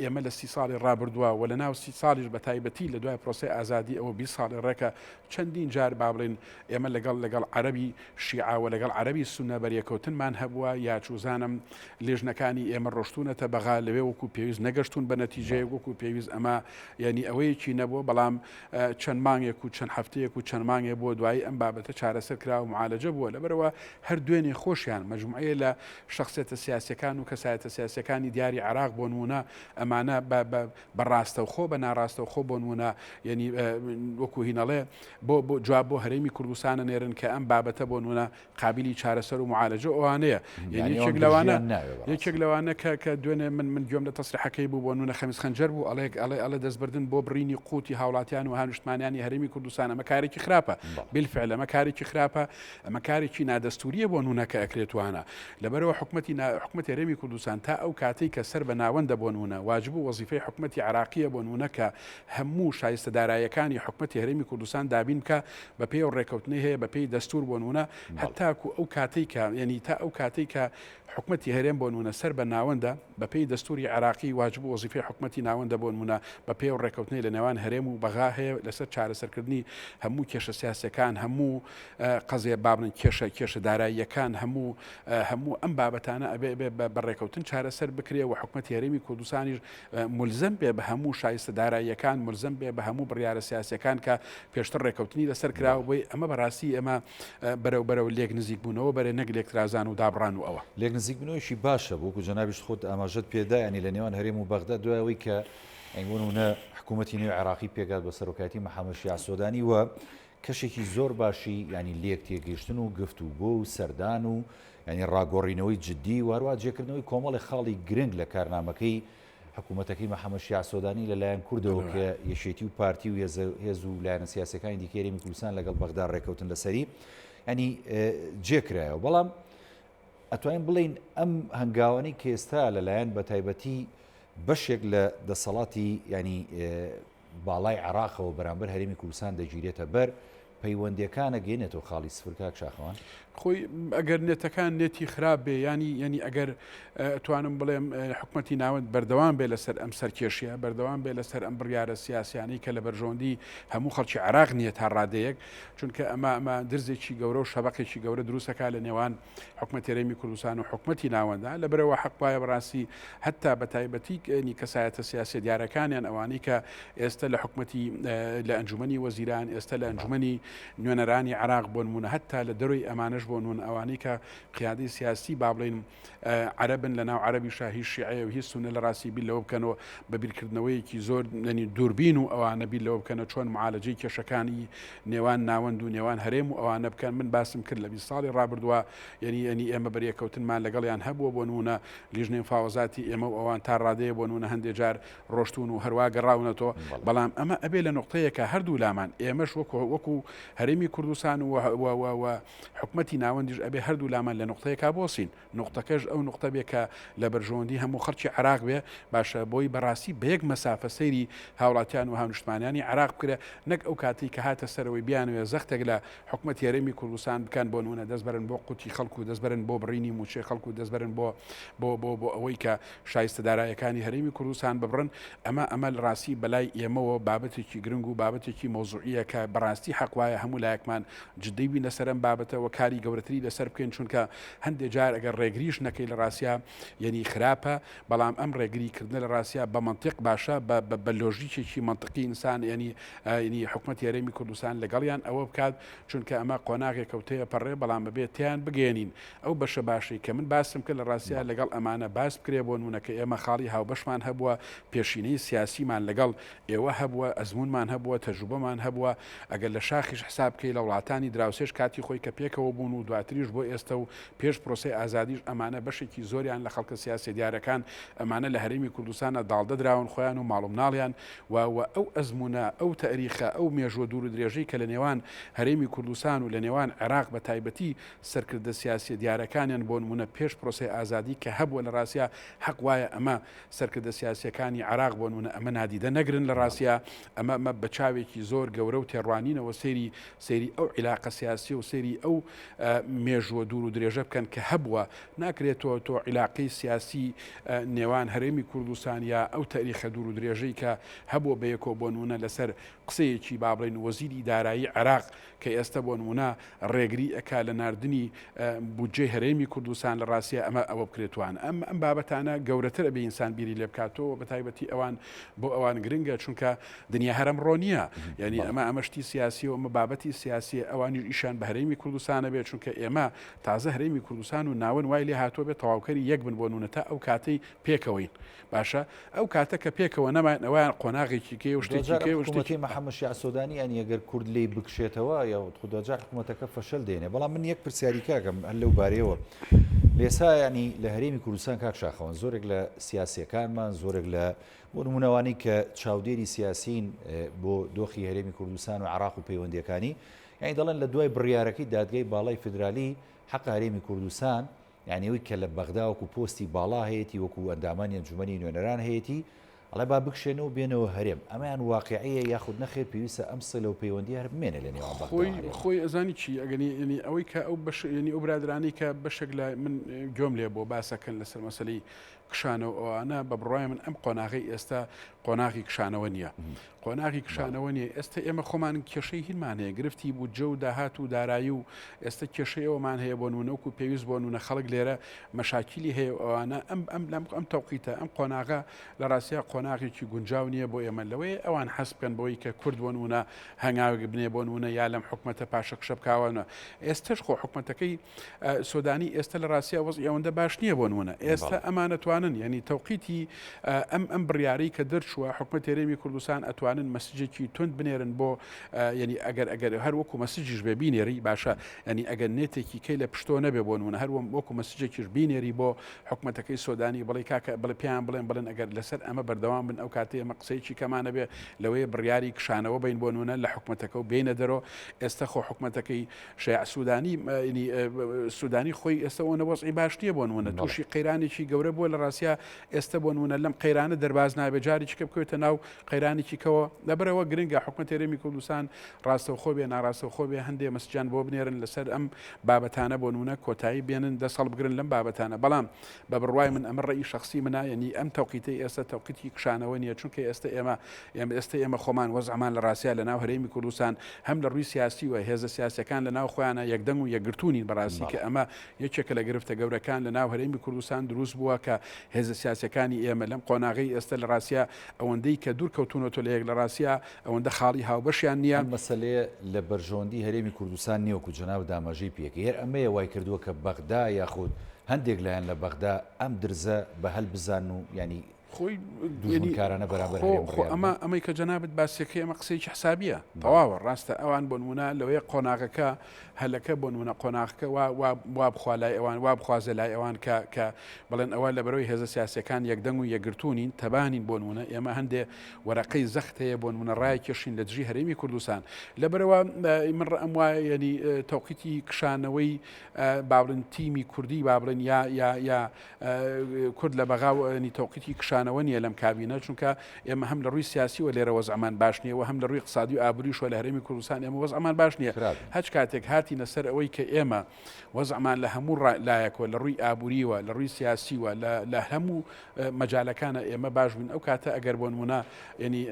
ئێمە لە سی ساڵی ڕابردووە و لە ناو سی ساڵیش بە تایبەتی لە دوای پرۆسی ئازادی ئەوە 20 ساڵی ڕێکە چەندین جار با بڵێن ئێمە لەگەڵ لەگەڵ عەرەبی شیعە و لەگەڵ عەرەبی سوننە بەریەکەوتنمان هەبووە یا چوزانم لێژنەکانی ئێمە ڕۆشتوونەتە بەغا لەوێ وەکو پێویست نەگەشتوون بە نەتیجەیەک وەکو پێویست ئەمە یعنی ئەوەیەکی نەبووە بەڵام چەند مانگێک و چەند هەفتەیەک و چەند مانگێ بووە دوایی ئەم بابەتە چارەسەر کرا و معالەجە بووە لەبەرەوە هەر دوێنێ خۆشیان مەجموعەیە لە شخصێتە سیاسەکان و کەسایەتە سیاسەکانی دیاری عێراق بۆ نمونە ئەمانە بە بە ڕاستەوخۆ بە ناڕاستەوخۆ بۆ نمونە یعنی وەکو هینەڵێ بۆ بۆ جواب بۆ هەرێمی کوردستانە نێرن کە ئەم بابەتە بۆ نمونە قابلی چارەسەر و معالەجە ئەوانەیە یعنی یەکێک لەوانە یەکێک لەوانە. ئەوانە کە کە دوێنێ من من گوێم لە تەسریحەکەی بوو بۆ نمونە خەمیس خەنجەر بوو ئەڵێ ئەڵێ ئەڵێ دەستبردن بۆ بڕینی قوتی هاوڵاتیان و هاونیشتمانیانی هەرێمی کوردستان ئەمە کارێکی خراپە بالفعل ئەمە کارێکی خراپە ئەمە کارێکی نادەستوریە بۆ نمونە کە ئەکرێتوانە لەبەرەوە حکومەتی حکومەتی هەرێمی کوردستان تا ئەو کاتەی کە سەر بە ناوەندە بۆ نمونە واجب و وەزیفەی حکومەتی عراقیە بۆ نمونە کە هەموو شایستە داراییەکانی حکومەتی هەرێمی کوردستان دابین بکا بە پێی ئەو ڕێکەوتنەی هەیە بە پێی دەستور بۆ نمونە هەتاکو ئەو کاتەی کە یعنی تا ئەو کاتەی کە حکومەتی هەرێم بۆ نمونە سەر بە ناوەندە بە پێی دەستوری عێراقی واجب و وەزیفەی حکومەتی ناوەندە بۆ نمونە بە پێی ئەو ڕێکەوتنەی لە نێوان هەرێم و بەغا هەیە لەسەر چارەسەرکردنی هەموو کێشە سیاسیەکان هەموو قەزیە با بڵێن کێشە کێشە داراییەکان هەموو هەموو ئەم بابەتانە ئەبێ ئەبێ بە ڕێکەوتن چارەسەر بکرێ و حکومەتی هەرێمی کوردستانیش مولزەم بێ بە هەموو شایستە داراییەکان، مولزەم بێ بە هەموو بڕیارە سیاسیەکان کە پێشتر ڕێکەوتنی لەسەر کراوە، بۆیە ئەمە بەڕاستی ئێمە بەرەو بەرەو لێک نزیک بوونەوە بەرێ نەک لێکترازان و دابڕان و ئەوە. لێک نزیک بوونەوەیەکی باشە وەکو جەنابیشت خۆت ئاماژەت پێ دا یانی لە نێوان هەرێم و بەغدا دوای ئەوەی کە یانی بۆ نموونە حکوومەتی نوێی عێراقی پێکهات بە سەرۆکایەتی محەمەد شیاع سۆدانی و کەشێکی زۆر باشی یانی لێک تێگەیشتن و گفتوگۆ و سەردان و یانی ڕاگۆڕینەوەی جدی و هەروەها جێکردنەوەی کۆمەڵێک خاڵی گرنگ لە کارنامەکەی حکوومەتەکەی محەممەد شیاع سۆدانی لەلایەن کوردەوە کە یەکێتی و پارتی و هێز و لایەنە سیاسەکانی دیکەی هەرێمی کوردستان لەگەڵ بەغدا ڕێککەوتن لەسەری ینی جێکرایەوە بەڵام ئەتوانین بڵین ئەم هەنگاوانەی کە ئێستا لەلایەن بە تایبەتی بەشێک لە دەسەڵاتی ینی باڵای عێراقەوە بەرامبەر هەرێمی کوردستان دەگیرێتە بەر، پەیوەندییەکان ئەگەیەنێتەوە خاڵی سفر کاک شاخەوان؟ خۆی ئەگەر نێتەکان نێتی خراپ بێ ینی ینی ئەگەر توانم بڵێم حکومەتی ناوەند بەردەوام بێ لەسەر ئەم سەرکێشیە بەردەوام بێ لەسەر ئەم بڕیارە سیاسیانەی کە لە بەرژەوەندی هەموو خەڵکی عراق نییە تا ڕادەیەک چونکە ئەمە ئەمە درزێکی گەورە و شەبقێکی گەورە دروستەکە لە نێوان حکومەتی هەرێمی کوردستان و حکومەتی ناوەندە لەبەرئەوە حەق وایە بەڕاستی هەتا بە تایبەتی ینی کەسایەتە سیاسیە دیارەکانیان ئەوانەی کە ئێستا لە حکومەتی لە ئەنجومەنی وەزیران ئێستا لە ئەنجومەنی نوێنەرانی عراق بۆ نمونە هەتا لە دەروی ئەمانەش بۆ نمونە ئەوانەی کە قیادەی سیاسی با بڵێین عەرەبن لە ناو عەرەبیشا هیچ شیعەیە و هیچ سونە لە ڕاستی بیر لەوە بکەنەوە بە بیرکردنەوەیەکی زۆر ینی دووربین و ئەوانە بیر لەوە بکەنە چۆن معالەجەی کێشەکانی نێوان ناوەند و نێوان هەرێم و ئەوانە بکەن من باسم کرد لە 20 ساڵی ڕابردووە یعنی یعنی ئێمە بەریەکەوتنمان لەگەڵیان هەبووە بۆ نمونە لیژنەی مفاوەزاتی ئێمە و ئەوان تا ڕادەیە بۆ نمونە هەندێ جار ڕۆشتون و هەروا گەڕاونەتەوە بەڵام ئەمە ئەبێ لە نقطەیەکە هەردوو لامان ئێمەش وەکو وەکو هەرێمی کوردستان و و حکومەتی ناوەندیش ئەبێ هەردوو لامان لە نقطەیەکا بۆسین نوقتەکەش ئەو نوقتە بێ کە لە بەرژەوەندی هەموو خەڵکی عێراق بێ، باشە بۆی بەڕاستی بە یەک مەسافە سەیری هاوڵاتیان و هاونیشتمانیانی عێراق بکرێ، نەک ئەو کاتەی کە هاتە سەرەوەی بیانەوێ زەختێک لە حکومەتی هەرێمی کوردستان بکەن بۆ نموونە دەست بەرن بۆ قوتی خەڵک و دەست بەرن بۆ بڕینی مووچەی خەڵک و دەست بەرن بۆ بۆ بۆ بۆ ئەوەی کە شایستە دارایەکانی هەرێمی کوردستان ببڕن، ئەمە ئەمە لە ڕاستی بەلای ئێمەوە بابەتێکی گرنگ و بابەتێکی مەوزوعییە کە بەڕاستی حەق وایە هەموو لایەکمان جدی بین لەسەر ئەم بابەتە و کاری گەورەتری لەسەر بکەین چونکە هەندێ جار ئەگەر ڕێگریش نەکەی لە ڕاستیا یەنی خراپە بەڵام ئەم ڕێگری کردنە لە ڕاستیا بە مەنتیق باشە بە بە لۆژیکێکی مەنتقی ئینسان یەنی یەنی حکومەتی هەرێمی کوردستان لەگەڵیان ئەوە بکات چونکە ئەمە قۆناغێکە و تێپەڕێ بەڵام بەبێ تیان بگەێنین ئەو بەشە باشەی کە من باسم کرد لە ڕاستیا لەگەڵ ئەمانە باس بکرێ بۆ نمونە کە ئێمە خاڵی هاوبەشمان هەبووە پێشینەی سیاسیمان لەگەڵ ئێوە هەبووە، ئەزموونمان هەبووە، تەجروبەمان هەبووە، ئەگەر لە شاخیش حساب بکەی لە وڵاتانی دراوسێش کاتی خۆی کە پێکەوە بوون و دواتریش بۆ ئێستە و پێش پرۆسەی ئازادیش ئەمانە بەشێکی زۆریان لە خەڵکە سیاسیە دیارەکان ئەمانە لە هەرێمی کوردستانا داڵدە دراون خۆیان و ماڵ و مناڵیان و و ئەو ئەزموونە ئەو تەئریخە ئەو مێژووە دوور و درێژەی کە لە نێوان هەرێمی کوردستان و لە نێوان عێراق بە تایبەتی سەرکردە سیاسیە دیارەکانیان بۆ نموونە پێش پرۆسەی ئازادی کە هەبووە لە ڕاستیا حەق وایە ئەمە سەرکردە سیاسیەکانی عێراق بۆ نمونە ئەمە نادیدە نەگرن لە ڕاستیا ئەمە ئەمە بە چاوێکی زۆر گەورە و تێڕوانینەوە سەیری سەیری ئەو عیلاقە سیاسی و سەیری ئەو مێژووە دوور و درێژە بکەن کە هەبووە ناکرێت تۆ تۆ عیلاقەی سیاسی نێوان هەرێمی کوردستان یا ئەو تەریخە دوور و درێژەی کە هەبووە بە یەکۆ بۆ نمونە لەسەر قسەیەکی با بڵێین وەزیری دارایی عێراق کە ئێستە بۆ نموونە ڕێگری ئەکا لە ناردنی بودجەی هەرێمی کوردستان لە ڕاستیا ئەمە ئەوە بکرێتوان ئەم ئەم بابەتانە گەورەتر ئەبێ ئینسان بیری لێ بکاتەوە بە تایبەتی ئەوان بۆ ئەوان گرنگە چونکە دنیا هەر ئەمڕۆ نییە یعنی ئەمە ئەمە شتی سیاسی و ئەمە بابەتی سیاسیە ئەوانیش ئیشان بە هەرێمی کوردستانە بێ چونکە ئێمە تازە هەرێمی کوردستان و ناوەن وای لێ هاتووە بێ تەواوکەری یەک بن بۆ نموونە تا ئەو کاتەی پێکەوەین باشە ئەو کاتە کە پێکەوە نەماین ئەویان قۆناغێکی کەی و شتێکی کەی و شتێکی محەممەد شیاع سۆدانی یانی ئەگەر کورد لێی بکشێتەوە یا خوداجار حکوومەتەکە فەشەل دێنێ بەڵام من یەک پرسیاری کاکەم هەر لەو بارەیەوە. لێسا ینی لە هەرێمی کوردستان کاک شاخەوان زۆرێک لە سیاسیەکانمان زۆرێک لە بۆ نمونەوانی کە چاودێری سیاسین بۆ دۆخی هەرێمی کوردستان و عراق و پەیوەندیەکانی یعنی دەڵێن لە دوای بڕیارەکەی دادگای باڵای فیدرالی حەق هەرێمی کوردستان یانی ئەوی کە لە بەغدا وەکو پۆستی باڵا هەیەتی وەکو ئەندامانی ئەنجومەنی نوێنەران هەیەتی ئەڵێ با بکشێنەوە و بێنەوە هەرێم ئەمەیان واقیعیە یاخود نەخێر پێویستە ئەم سلە و پەیوەندیە هەر بمێنێ لە نێوان بەغدا و خۆی هەرێم. خۆی ئەزانی چی ئەگەنی یەنی ئەوەی کە ئەو بەش یەنی ئەو برادرانەی کە بەشێک لە من گوێم لێ بۆ باسەکەن لەسەر مەسەلەی کشانەوە ئەوانە بە بڕوای من ئەم قۆناغەی ئێستا قۆناغی کشانەوە نییە قۆناغی کشانەوە نیە ئێستا ئێمە خۆمان کێشەی هینمان هەیە گرفتی بودجە و داهات و دارایی و ئێستا کێشەی ئەومان هەیە بۆ نمونە وەکو پێویست بۆ نمونە خەڵک لێرە مەشاکیلی هەیە و ئەوانە ئەم ئەم لەم ئەم تەوقیتە ئەم قۆناغە لە ڕاستیا قۆناغێکی گونجاو نییە بۆ ئێمە لەوەی ئەوان حەز بکەن بۆی کە کورد بۆ نمونە هەنگاوێک بنێ بۆ نمونە یا لەم حکومەتە پاشەکشە بکاوانە ئێستش خۆ حکومەتەکەی سۆدانی ئێستا لە ڕاستیا وەزعی ئەوەندە باش نییە بۆ نمونە ئێستا ئەمانە توانن یعنی تەوقیتی ئەم ئەم بڕیارەی کە دەرچووە حکومەت هەرێمی کوردستان ئەتوانن مەسجێکی توند بنێرن بۆ یعنی ئەگەر ئەگەر هەر وەکو مەسجیش بێ بینێری باشە یعنی ئەگەر نێتێکی کەی لە پشتۆ نەبێ بۆ نمونە هەر وەکو مەسجێکیش بینێری بۆ حکومەتەکەی سۆدانی بڵێ کاکە بڵێ پێیان بڵێن بڵێن ئەگەر لەسەر ئەمە بەردەوام بن ئەو کاتەیە ئەمە قسەیەکی کەمانە بێ لەوەیە بڕیاری کشانەوە بین بۆ نمونە لە حکومەتەکە و بینە دەرۆ ئێستا خۆ حکومەتەکەی شیاع سودانی ینی سودانی خۆی ئێستا ئەوەنە وەزعی باش نییە بۆ نمونە تووشی قەیرانێکی گەورە بووە لە ڕاستیا ئێستا بۆ نمونە لەم قەیرانە دەرباز نابێت جارێکی کە بکەوێتە ناو قەیرانێکی کەوە لەبەرەوە گرنگە حکومەت هەرێمی کوردستان ڕاستەوخۆ بێ ناڕاستەوخۆ بێ هەندێ مەسجیان بۆ بنێرن لەسەر ئەم بابەتانە بۆ نمونە کۆتایی بێنن دەست هەڵبگرن لەم بابەتانە بەڵام بە بڕوای من ئەمە ڕەئی شەخسی منە یەنی ئەم تەوقیتەی ئێستا تەوقیتی کشانەوە نییە چونکە ئێستا ئێمە ئێمە ئێستا ئێمە خۆمان وەزعمان لە ڕاستیا لە ناو هەرێمی کوردستان هەم لە ڕووی سیاسی و هێزە سیاسەکان لە ناو خۆیانە یەکدەنگ و یەکگرتوو نین بەڕاستی کە ئەمە یەکێکە لە گرفتە گەورەکان لە ناو هەرێمی کوردستان دروست بووە کە هێزە سیاسەکانی ئێمە لەم قۆناغەی ئێستا لە ڕاستیا ئەوەندەی کە دوور کەوتوونەتەوە لە یەک لە ڕاستیا ئەوەندە خاڵی هاوبەشیان نییە. ئەم مەسەلەیە لە بەرژەوەندی هەرێمی کوردستان نییە وەکو جەنابت ئاماژەی پێکرد، هەر ئەمەیە وای کردووە کە بەغدا یاخود هەندێک لایەن لە بەغدا ئەم درزە بە هەل بزانن و یانی خۆی دوژمنکارانە بەرامبەر هەرێم خۆ بڕیار ئەمە بدەن. ئەمەی کە جەنابت باسیەکەی ئەمە قسەیەکی حسابیە تەواوە ڕاستە ئەوان بۆ نمونە لەوەیە قۆناغەکە هەلەکە بۆ نمونە قۆناغەکە وا وا وا بخوا لای ئەوان وا بخوازێ لای ئەوان کە کە بڵێن ئەوە لەبەرەوەی هێزە سیاسیەکان یەکدەنگ و یەکگرتوو نین تەبانین بۆ نمونە ئێمە هەندێ وەرەقەی زەخت هەیە بۆ نمونە ڕایکێشین لە دژی هەرێمی کوردستان لەبەرەوە من ڕەئم وایە یەنی تەوقیتی کشانەوەی با بڵێن تیمی کوردی با بڵێن یا یا یا کورد لە بەغا ینی تەوقیتی کشانەوە نییە لەم کابینە چونکە ئێمە هەم لە ڕووی سیاسی و لێرە وەزعمان باش نییە و هەم لە ڕووی اقتصادی و ئابووریشەوە لە هەرێمی کوردستان ئێمە وەزعمان باش نییە هەچ کاتێک هاتینە سەر ئەوەی کە ئێمە وەزعمان لە هەموو لایەکەوە لە ڕووی ئابووریوە لە ڕووی سیاسیوە لە هەموو مەجالەکانە ئێمە باش بووین ئەو کاتە ئەگەر بۆ نمونە ینی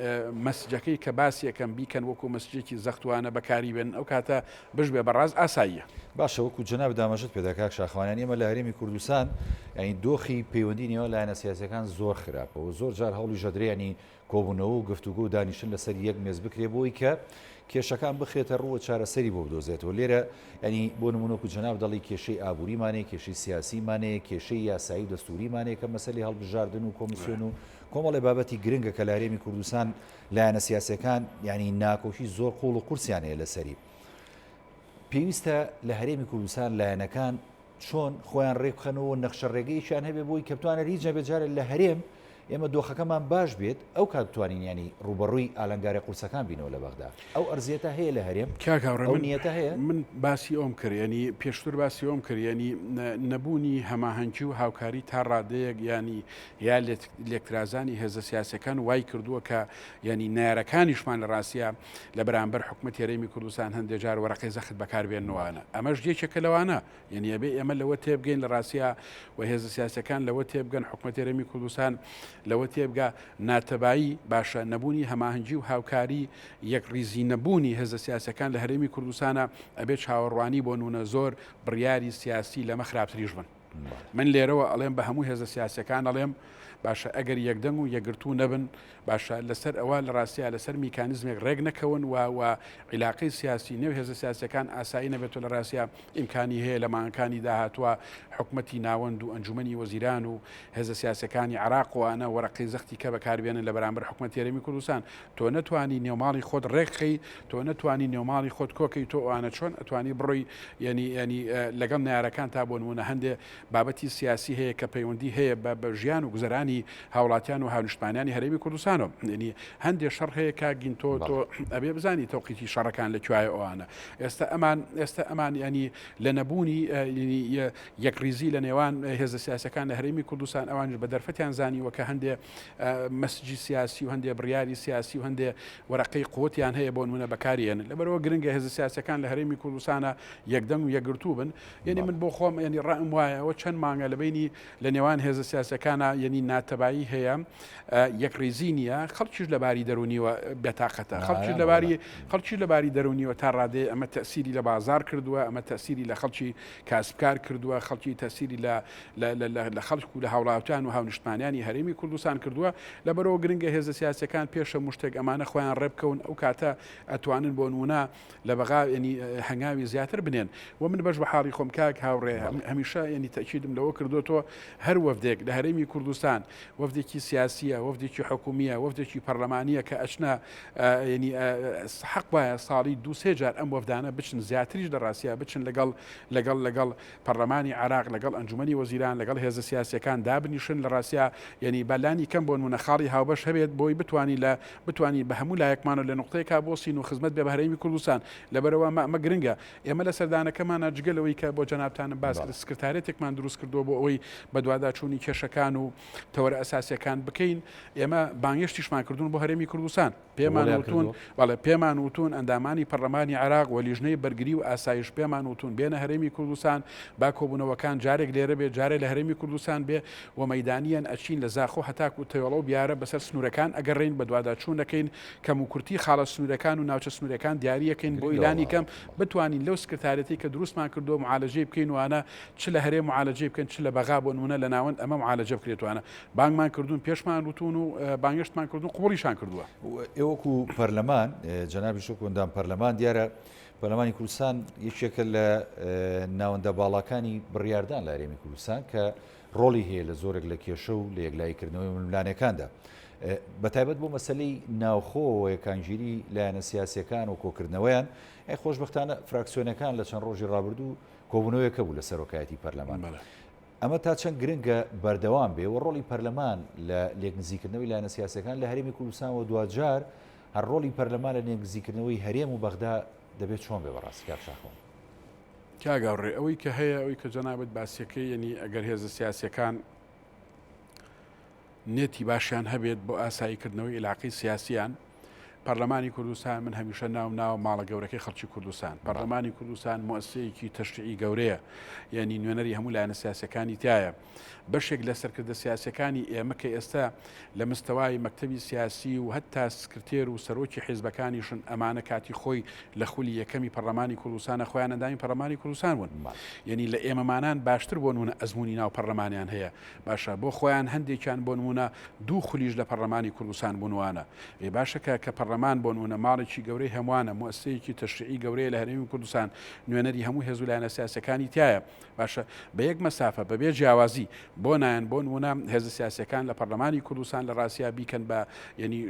مەسجەکەی کە باسیەکەم بیکەن وەکو مەسجێکی زەختوانە بەکاری بێن ئەو کاتە بشبێ بەڕاست ئاساییە. باشە وەکو جەنابت ئاماژەت پێدا کاک شاخەوان یانی ئێمە لە هەرێمی کوردستان یانی دۆخی پەیوەندی نێوان لایەنە سیاسیەکان زۆر خراپە و زۆر جار هەوڵیش ئەدرێ یانی کۆبوونەوە و گفتوگۆ و دانیشتن لەسەر یەک مێز بکرێ بۆی کە کێشەکان بخرێتە ڕوو و چارەسەری بۆ بدۆزێتەوە لێرە یانی بۆ نمونە وەکو جەناب دەڵی کێشەی ئابووریمان هەیە کێشەی سیاسیمان هەیە کێشەی یاسایی و دەستووریمان هەیە کە مەسەلەی هەڵبژاردن و کۆمیسیۆن و کۆمەڵێ بابەتی گرنگە کە لە هەرێمی کوردستان لایەنە سیاسیەکان یانی ناکۆکی زۆر قوڵ و قورسیان هەیە لەسەری. پێویستە لە هەرێمی کوردستان لایەنەکان چۆن خۆیان ڕێکبخەنەوە و نەخشە ڕێگەیەکیان هەبێ بۆی کە بتوانێت هیچ نەبێت جارێ لە هەرێم ئێمە دۆخەکەمان باش بێت ئەو کات بتوانین ینی ڕوبەڕووی ئالنگارە قورسەکان بینەوە لە بەغدا ئەو ئەرزیەتە هەیە لە هەرێم کاک هاوڕێ ئەو من نیەتە هەیە؟ من باسی ئەوم کرد ینی پێشتر باسی ئەوم کرد ینی نەبوونی هەماهەنگی و هاوکاری تا ڕادەیەک ینی یا لێکترازانی هێزە سیاسەکان وای کردووە کە یعنی نارەکانیشمان لە ڕاستە لە بەرامبەر حکومەتی هەرێمی کوردستان هەندێک جار وەرەقەی زەخت بەکار بێننەوانە ئەمەش یەکێکە لەوانە یعنی ئەبێ ئێمە لەوە تێبگەین لە ڕاستە و هێزە سیاسەکان لەوە تێبگەن حکومەتی هەرێمی کوردستان لەوە تێبگا ناتەبایی باشە نەبوونی هەماهەنگی و هاوکاری یەکڕیزی نەبوونی هێزە سیاسەکان لە هەرێمی کوردستانە ئەبێ چاوەڕوانی بۆ نونە زۆر بڕیاری سیاسی لەمە خراپتریش بن. من لێرەوە ئەڵێم بە هەموو هێزە سیاسەکان ئەڵێم. باشە ئەگەر یەکدەنگ و یەکگرتوو نەبن باشە لەسەر ئەوە لە ڕاستیا لەسەر میکانیزمێک ڕێک نەکەون و و عیلاقەی سیاسی نێو هێزە سیاسیەکان ئاسایی نەبێت و لە ڕاستیا ئیمکانی هەیە لە مانگەکانی داهاتووە حکومەتی ناوەند و ئەنجومەنی وەزیران و هێزە سیاسیەکانی عێراق و ئەوانە وەرەقەی زەختی کە بەکاربێنن لە بەرامبەر حکومەتی هەرێمی کوردستان. تۆ نەتوانی نێوماڵی خۆت ڕێکخەی، تۆ نەتوانی نێوماڵی خۆت کۆکەی تۆ ئەوانە چۆن ئەتوانی بڕۆی یەنی یەنی لەگەڵ نەیارەکان تا بۆ نمونە هەندێ بابەتی سیاسی هەیە کە پەیوەندی هەیە بە بە ژیان و گوزەرانی هاوڵاتیان و هاونیشتمانیانی هەرێمی کوردستانەوە یەنی هەندێ شەڕ هەیە کاک گین تۆ تۆ ئەبێ بزانی تەوقیتی شەڕەکان لە کوایە ئەوانە ئێستا ئەمان ئێستا ئەمان ینی لە نەبوونی یەکڕیزی لە نێوان هێزە سیاسەکان لە هەرێمی کوردستان ئەوانش بە دەرفەتیان زانیوە کە هەندێ مەسجی سیاسی و هەندێ بڕیاری سیاسی و هەندێ وەرەقەی قوتیان هەیە بۆ نمونە بەکاریێنن لەبەرەوە گرنگە هێزە سیاسەکان لە هەرێمی کوردستانە یەکدەنگ و یەکگرتوو بن یعنی من بۆ خۆم ینی ڕام وایە ئەوە چەند مانگە لە بینی لە نێوان هێزە سیاسەکانە یعنی ناتەبایی هەیە یەکڕیزی نییە خەڵکیش لەباری دەرونیوە بێتاقەتە خەڵکی لەباری خەڵکی لەباری دەرونیوە تا ڕادێ ئەمە تەسیری لە بازار کردووە ئەمە تەسیری لە خەڵکی کاسبکار کردووە خەڵکی تەسیری لە لە خەڵک و لە هاوڵاتیان و هاونیشتمانیانی هەرێمی کوردستان کردووە لەبەرەوە گرنگە هێزە سیاسەکان پێشە مشتێک ئەمانە خۆیان ڕێبکەون ئەو کاتە ئەتوانن بۆ نمونە لە بەغا یەنی هەنگاوی زیاتر بنێن و من بەش بە حاڵی خۆم کاک هاوڕێ هەمیشە یەنی تەکیدم لەوە کردوتەوە هەر وەفدێک لە هەرێمی کوردستان وەفدێکی سیاسیە وەفدێکی حکومیە وەفدێکی پەرلەمانیە کە ئەچنە یەنی حەق وایە ساڵی دو سێ جار ئەم وەفدانە بچن زیاتریش لە ڕاستیا بچن لەگەڵ لەگەڵ لەگەڵ پەرلەمانی عێراق لەگەڵ ئەنجومەنی وەزیران لەگەڵ هێزە سیاسیەکان دابنیشن لە ڕاستیا یەنی با لانی کەم بۆ نمونە خاڵی هاوبەش هەبێت بۆی بتوانی لە بتوانی بە هەموو لایەکمانەوە لە نوقتەیەکا بوەستین و خزمەت بێ بە هەرێمی کوردستان لەبەرئەوە ئەمە ئەمە گرنگە ئێمە لە سەردانەکەمانا جگە لەوەی کە بۆ جەنابتانم باس کرد سکرتارێتێکمان دروست کردووە بۆ ئەوەی بەدواداچوونی کێشەکان و تەوەرە ئەساسیەکان بکەین ئێمە بانگێشتیشمان کردوون بۆ هەرێمی کوردستان. پێمان وتوون، بەڵێ پێمان وتوون ئەندامانی پەرلەمانی عێراق و لیژنەی بەرگری و ئاسایش پێمان وتوون بێنە هەرێمی کوردستان با کۆبوونەوەکان جارێک لێرە بێ جارێ لە هەرێمی کوردستان بێ و مەیدانییەن ئەچین لە زاخۆ هەتاکو تەوێڵە و بیارە بەسەر سنوورەکان ئەگەڕێین بەدواداچوون ئەکەین کەموکورتی خاڵە سنوورەکان و ناوچە سنوورەکان دیاری ئەکەین بۆی لانی کەم بتوانین لەو سکرتارێتەی کە دروستمان کردووە معالەجەی بکەین وانە چ لە هەرێم معالەجەی بکەن چ لە بەغا بۆ نموونە لە ناوەند ئەمە معالەجە بکرێت وانە بانگمان کردوون، پێشمان وتوون و بانگێشتمان کردوون، قبوڵیشان کردووە. ئێوە وەکو پەرلەمان، جەنابیش وەکو ئەندام پەرلەمان، دیارە پەرلەمانی کوردستان یەکێکە لە ناوەندە باڵاکانی بڕیاردان لە هەرێمی کوردستان کە ڕۆڵی هەیە لە زۆرێک لە کێشە و لە یەکلاییکردنەوەی ململانێکاندا. بە تایبەت بۆ مەسەلەی ناوخۆ و یەکانگیری لایەنە سیاسییەکان و کۆکردنەوەیان، خۆشبەختانە فراکسیۆنەکان لە چەند ڕۆژی ڕابردوو کۆبوونەوەیەک هەبوو لە سەرۆکایەتی پەرلەمان. ئەمە تا چەند گرنگە بەردەوام بێ و ڕۆڵی پەرلەمان لە لێکنزیکردنەوەی لایەنە سیاسیەکان لە هەرێمی کوردستان و دواجار هەر ڕۆڵی پەرلەمان لە لێکنزیکردنەوەی هەرێم و بەغدا دەبێت چۆن بێ بەڕاستی کاک شاخەوان؟ کاک هاوڕێ ئەوەی کە هەیە ئەوەی کە جەنابت باسیەکەی یەنی ئەگەر هێزە سیاسیەکان نێتی باشیان هەبێت بۆ ئاساییکردنەوەی ئیلاقەی سیاسیان، پەرلەمانی کوردستان من هەمیشە ناوم ناوە ماڵە گەورەکەی خەڵکی کوردستان پەرلەمانی کوردستان موسسەیەکی تەشریعی گەورەیە یعنی نوێنەری هەموو لایەنە سیاسەکانی تایە بەشێک لە سەرکردە سیاسەکانی ئێمە کە ئێستا لە مستەوای مەکتەبی سیاسی و هەتا سکرتێر و سەرۆکی حیزبەکانیشن ئەمانە کاتی خۆی لە خولی یەکەمی پەرلەمانی کوردستانە خۆیان ئەندامی پەرلەمانی کوردستان بوون یعنی لە ئێمەمانان باشتر بۆ نمونە ئەزمموی ناو پەرلەمانیان هەیە باشە بۆ خۆیان هەندێکیان بۆ نموونە دوو خولیش لە پەڕلەمانی کوردستان بوون وانە. ئێ باشە کە کە پەڕلەمان بۆ نموونە ماڵێکی گەورەی هەمووانە، موئەسسەیەکی تەشریعی گەورەیە لە هەرێمی کوردستان، نوێنەری هەموو هێز و لایەنە سیاسییەکانی تیایە. باشە بە یەک مەسافە، بە بێ جیاوازی بۆ نایەن بۆ نموونە هێزە سیاسییەکان لە پەڕلەمانی کوردستان لە ڕاستیا بیکەن بە یەنی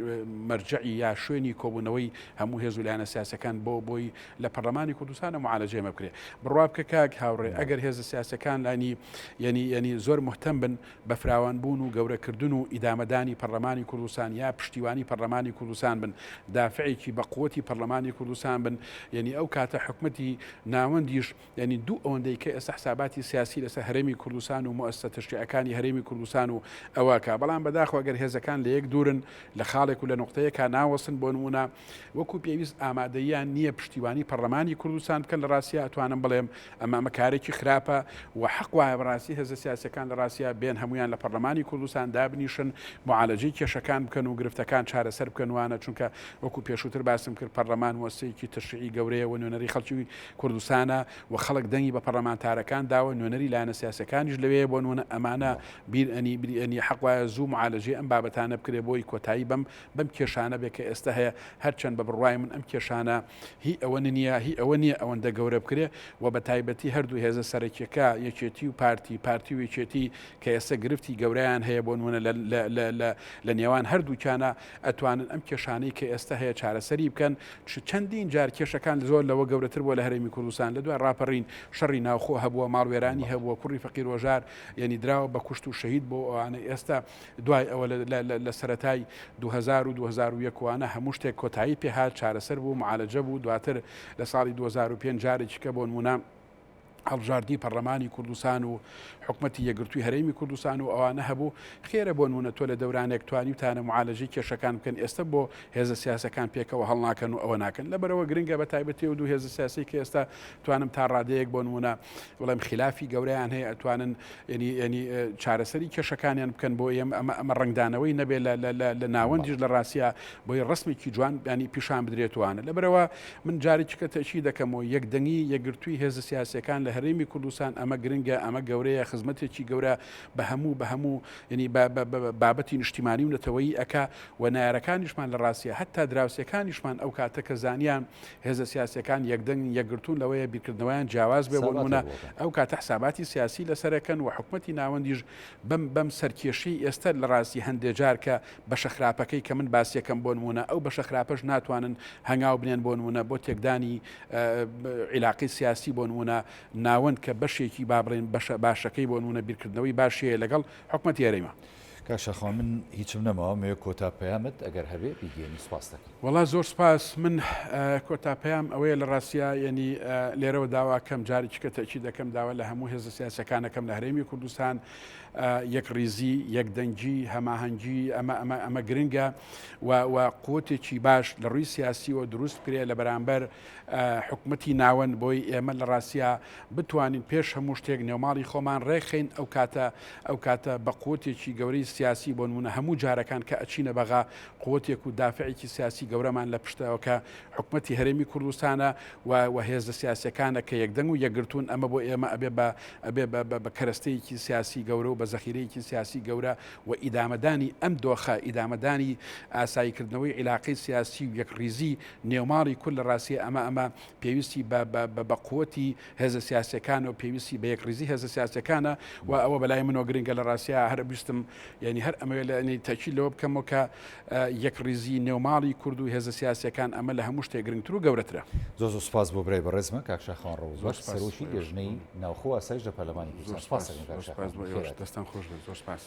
مەرجەعی یا شوێنی کۆبوونەوەی هەموو هێز و لایەنە سیاسییەکان بۆ بۆی لە پەڕلەمانی کوردستانە معالەجەی ئەمە بکرێ. بڕوا بکە کاک هاوڕێ ئەگەر هێزە سیاسییەکان لانی یەنی یەنی زۆر موهتەم بن بە فراوان بوون و گەورە کردن و ئیدامەدانی پەڕلەمانی کوردستان یا پشتیوانی پەڕلەمانی کوردستان بن دافعێکی بە قوەتی پەڕلەمانی کوردستان بن یەنی ئەو کاتە حکومەتی ناوەندیش یەنی دوو ئەوەندەی کە ئێستا حساباتی سیاسی لەسەر هەرێمی کوردستان و موئەسسە تەشریعەکانی هەرێمی کوردستان و ئەوە کا بەڵام بەداخەوە گەر هێزەکان لە یەک دوورن لە خاڵێک و لە نوقتەیەکا ناوەستن بۆ نموونە وەکو پێویست ئامادەییان نییە پشتیوانی پەڕلەمانی کوردستان بکەن لە ڕاستیا ئەتوانم بڵێم ئەمە ئەمە کارێکی خراپە و حەق وایە بەڕاستی هێزە سیاسیەکان لە ڕاستیا بێن هەمویان لە پەڕلەمانی کوردستان دابنیشن معالەجەی کێشەکان بکەن و گرفتەکان چارەسەر بکەن وانە چونکە. وەکو پێشووتر باسم کرد پەرلەمان موەسسەیەکی تەشریعی گەورەیە و نوێنەری خەڵکی کوردستانە و خەڵک دەنگی بە پەرلەمانتارەکان داوە نوێنەری لایەنە سیاسەکانیش لەوەیە بۆ نمونە ئەمانە بیر ئەنی بری ئەنی حەق وایە زوو معالەجەی ئەم بابەتانە بکرێ بۆی کۆتایی بەم بەم کێشانە بێ کە ئێستا هەیە هەرچەند بە بڕوای من ئەم کێشانە هی ئەوە نییە هی ئەوە نییە ئەوەندە گەورە بکرێ و بە تایبەتی هەردوو هێزە سەرەکیەکە یەکێتی و پارتی پارتی و یەکێتی کە ئێستا گرفتی گەورەیان هەیە بۆ نمونە لە لە لە لە لە نێوان هەردووکیانە ئەتوانن ئەم کێشانەی کە ئێستا هەیە چارەسەری بکەن چەندین جار کێشەکان زۆر لەوە گەورەتر بووە لە هەرێمی کوردستان لە دوای ڕاپەڕین شەڕی ناوخۆ هەبووە ماڵوێرانی هەبووە کوڕی فەقیر وەژار یعنی دراوە بە کوشت و شەهید بۆ ئەوانە ئێستا دوای ئەوە لە سەرەتای 2000 و 2001 وانە هەموو شتێک کۆتایی پێهات چارەسەر بوو معالەجە بوو دواتر لە ساڵی 2005 جارێکی کە بۆ نمونە هەڵبژاردنی پەرلەمانی کوردستان و حکومەتی یەکگرتووی هەرێمی کوردستان و ئەوانە هەبوو، خێرە بۆ نموونە تۆ لە دەورانێک توانیوتانە معالەجەی کێشەکان بکەن ئێستە بۆ هێزە سیاسەکان پێکەوە هەڵناکەن و ئەوە ناکەن لەبەرئەوە گرنگە بە تایبەتی ئەو دوو هێزە سیاسی کە ئێستا توانم تا ڕادەیەک بۆ نموونە بڵێم خلافی گەورەیان هەیە ئەتوانن یعنی یعنی چارەسەری کێشەکانیان بکەن بۆ ئێمە ئەمە ئەمە ڕەنگدانەوەی نەبێت لە لە لە لە ناوەندیش لە ڕاستیا بۆی ڕسمێکی جوان ینی پیشان بدرێتوانە لەبەرەوە من جارێکی کە تەئکید دەکەمەوە یەکدەنگی، یەکگرتووی هێزە سیاسیەکان لە هەرێمی کوردستان ئەمە گرنگە، ئەمە گەورەیە، خزمەتێکی گەورە بە هەموو بە هەموو یەنی بە بە بە بابەتی نیشتیمانی و نەتەوەیی ئەکا و نەیارەکانیشمان لە ڕاستیا هەتا دراوسێکانیشمان ئەو کاتە کە زانیان هێزە سیاسیەکان یەکدەنگن یەکگرتوون لەوەیە بیرکردنەوەیان جیاواز بێ بۆ نموونە ئەو کاتە حساباتی سیاسی لەسەرەکەن و حکومەتی ناوەندیش بەم بەم سەرکێشیەی ئێستە لە ڕاستی هەندێ جار کە بەشە خراپەکەی کە من باسیەکەم بۆ نموونە ئەو بەشە خراپەش ناتوانن هەنگاو بنێن بۆ نموونە بۆ تێکدانی عیلاقەی سیاسی بۆ نموونە ناوەند کە بەشێکی با بڵێن بەشە باشەکەی بۆ نموونە بیرکردنەوەی باشی هەیە لەگەڵ حکومەتی هەرێمە. کاک شاخەوان من هیچم نەماوە مەوێ کۆتا پەیامت ئەگەر هەبێ بیگەیەنی سوپاست دەکەم. وەڵا زۆر سوپاس من کۆتا پەیام ئەوەیە لە ڕاستیا یەنی لێرەوە داوا کەم جارێکی کە تەئکید دەکەم داوا لە هەموو هێزە سیاسەکانەکەم لە هەرێمی کوردستان یەکڕیزی، یەکدەنگی، هەماهەنگی ئەمە ئەمە ئەمە گرنگە و و قوتێکی باش لە ڕووی سیاسیەوە دروست بکرێ لە بەرامبەر حکومەتی ناوەند بۆی ئێمە لە ڕاستیا بتوانین پێش هەموو شتێک نێوماڵی خۆمان ڕێکخەین ئەو کاتە ئەو کاتە بە قوتێکی گەورەی سیاسی بۆ نمونە هەموو جارەکان کە ئەچینە بەغا قوتێک و دافعێکی سیاسی گەورەمان لە پشتەوە کە حکومەتی هەرێمی کوردستانە و و هێزە سیاسیەکانە کە یەکدەنگ و یەکگرتوون ئەمە بۆ ئێمە ئەبێ بە ئەبێ بە بە بە کەرەستەیەکی سیاسی گەورە و بە زەخیرەیەکی سیاسی گەورە و ئیدامەدانی ئەم دۆخە ئیدامەدانی ئاساییکردنەوەی عیلاقەی سیاسی و یەکڕیزی نێوماڵی کورد لە ڕاستیە ئەمە ئەمە پێویستی بە بە بە بە قوتی هێزە سیاسیەکانە و پێویستی بە یەکڕیزی هێزە سیاسیەکانە و ئەوە بەلای منەوە گرنگە لە ڕاستیا هەر ویستم یعنی هەر ئەمەوێ لە یعنی تەئکید لەوە بکەمەوە کە یەکڕیزی نێوماڵی کورد و هێزە سیاسیەکان ئەمە لە هەموو شتێک گرنگتر و گەورەترە. زۆر زۆر سوپاس بۆ برای بەڕێزمان کاک شاخەوان ڕەوزبەخش سەرۆکی لێژنەی ناوخۆ و ئاسایش لە پەرلەمانی کوردستان. سوپاس دەکەم کاک شاخەوان. بەخێرهاتن. دەستان خۆش بێت. زۆر سوپاس.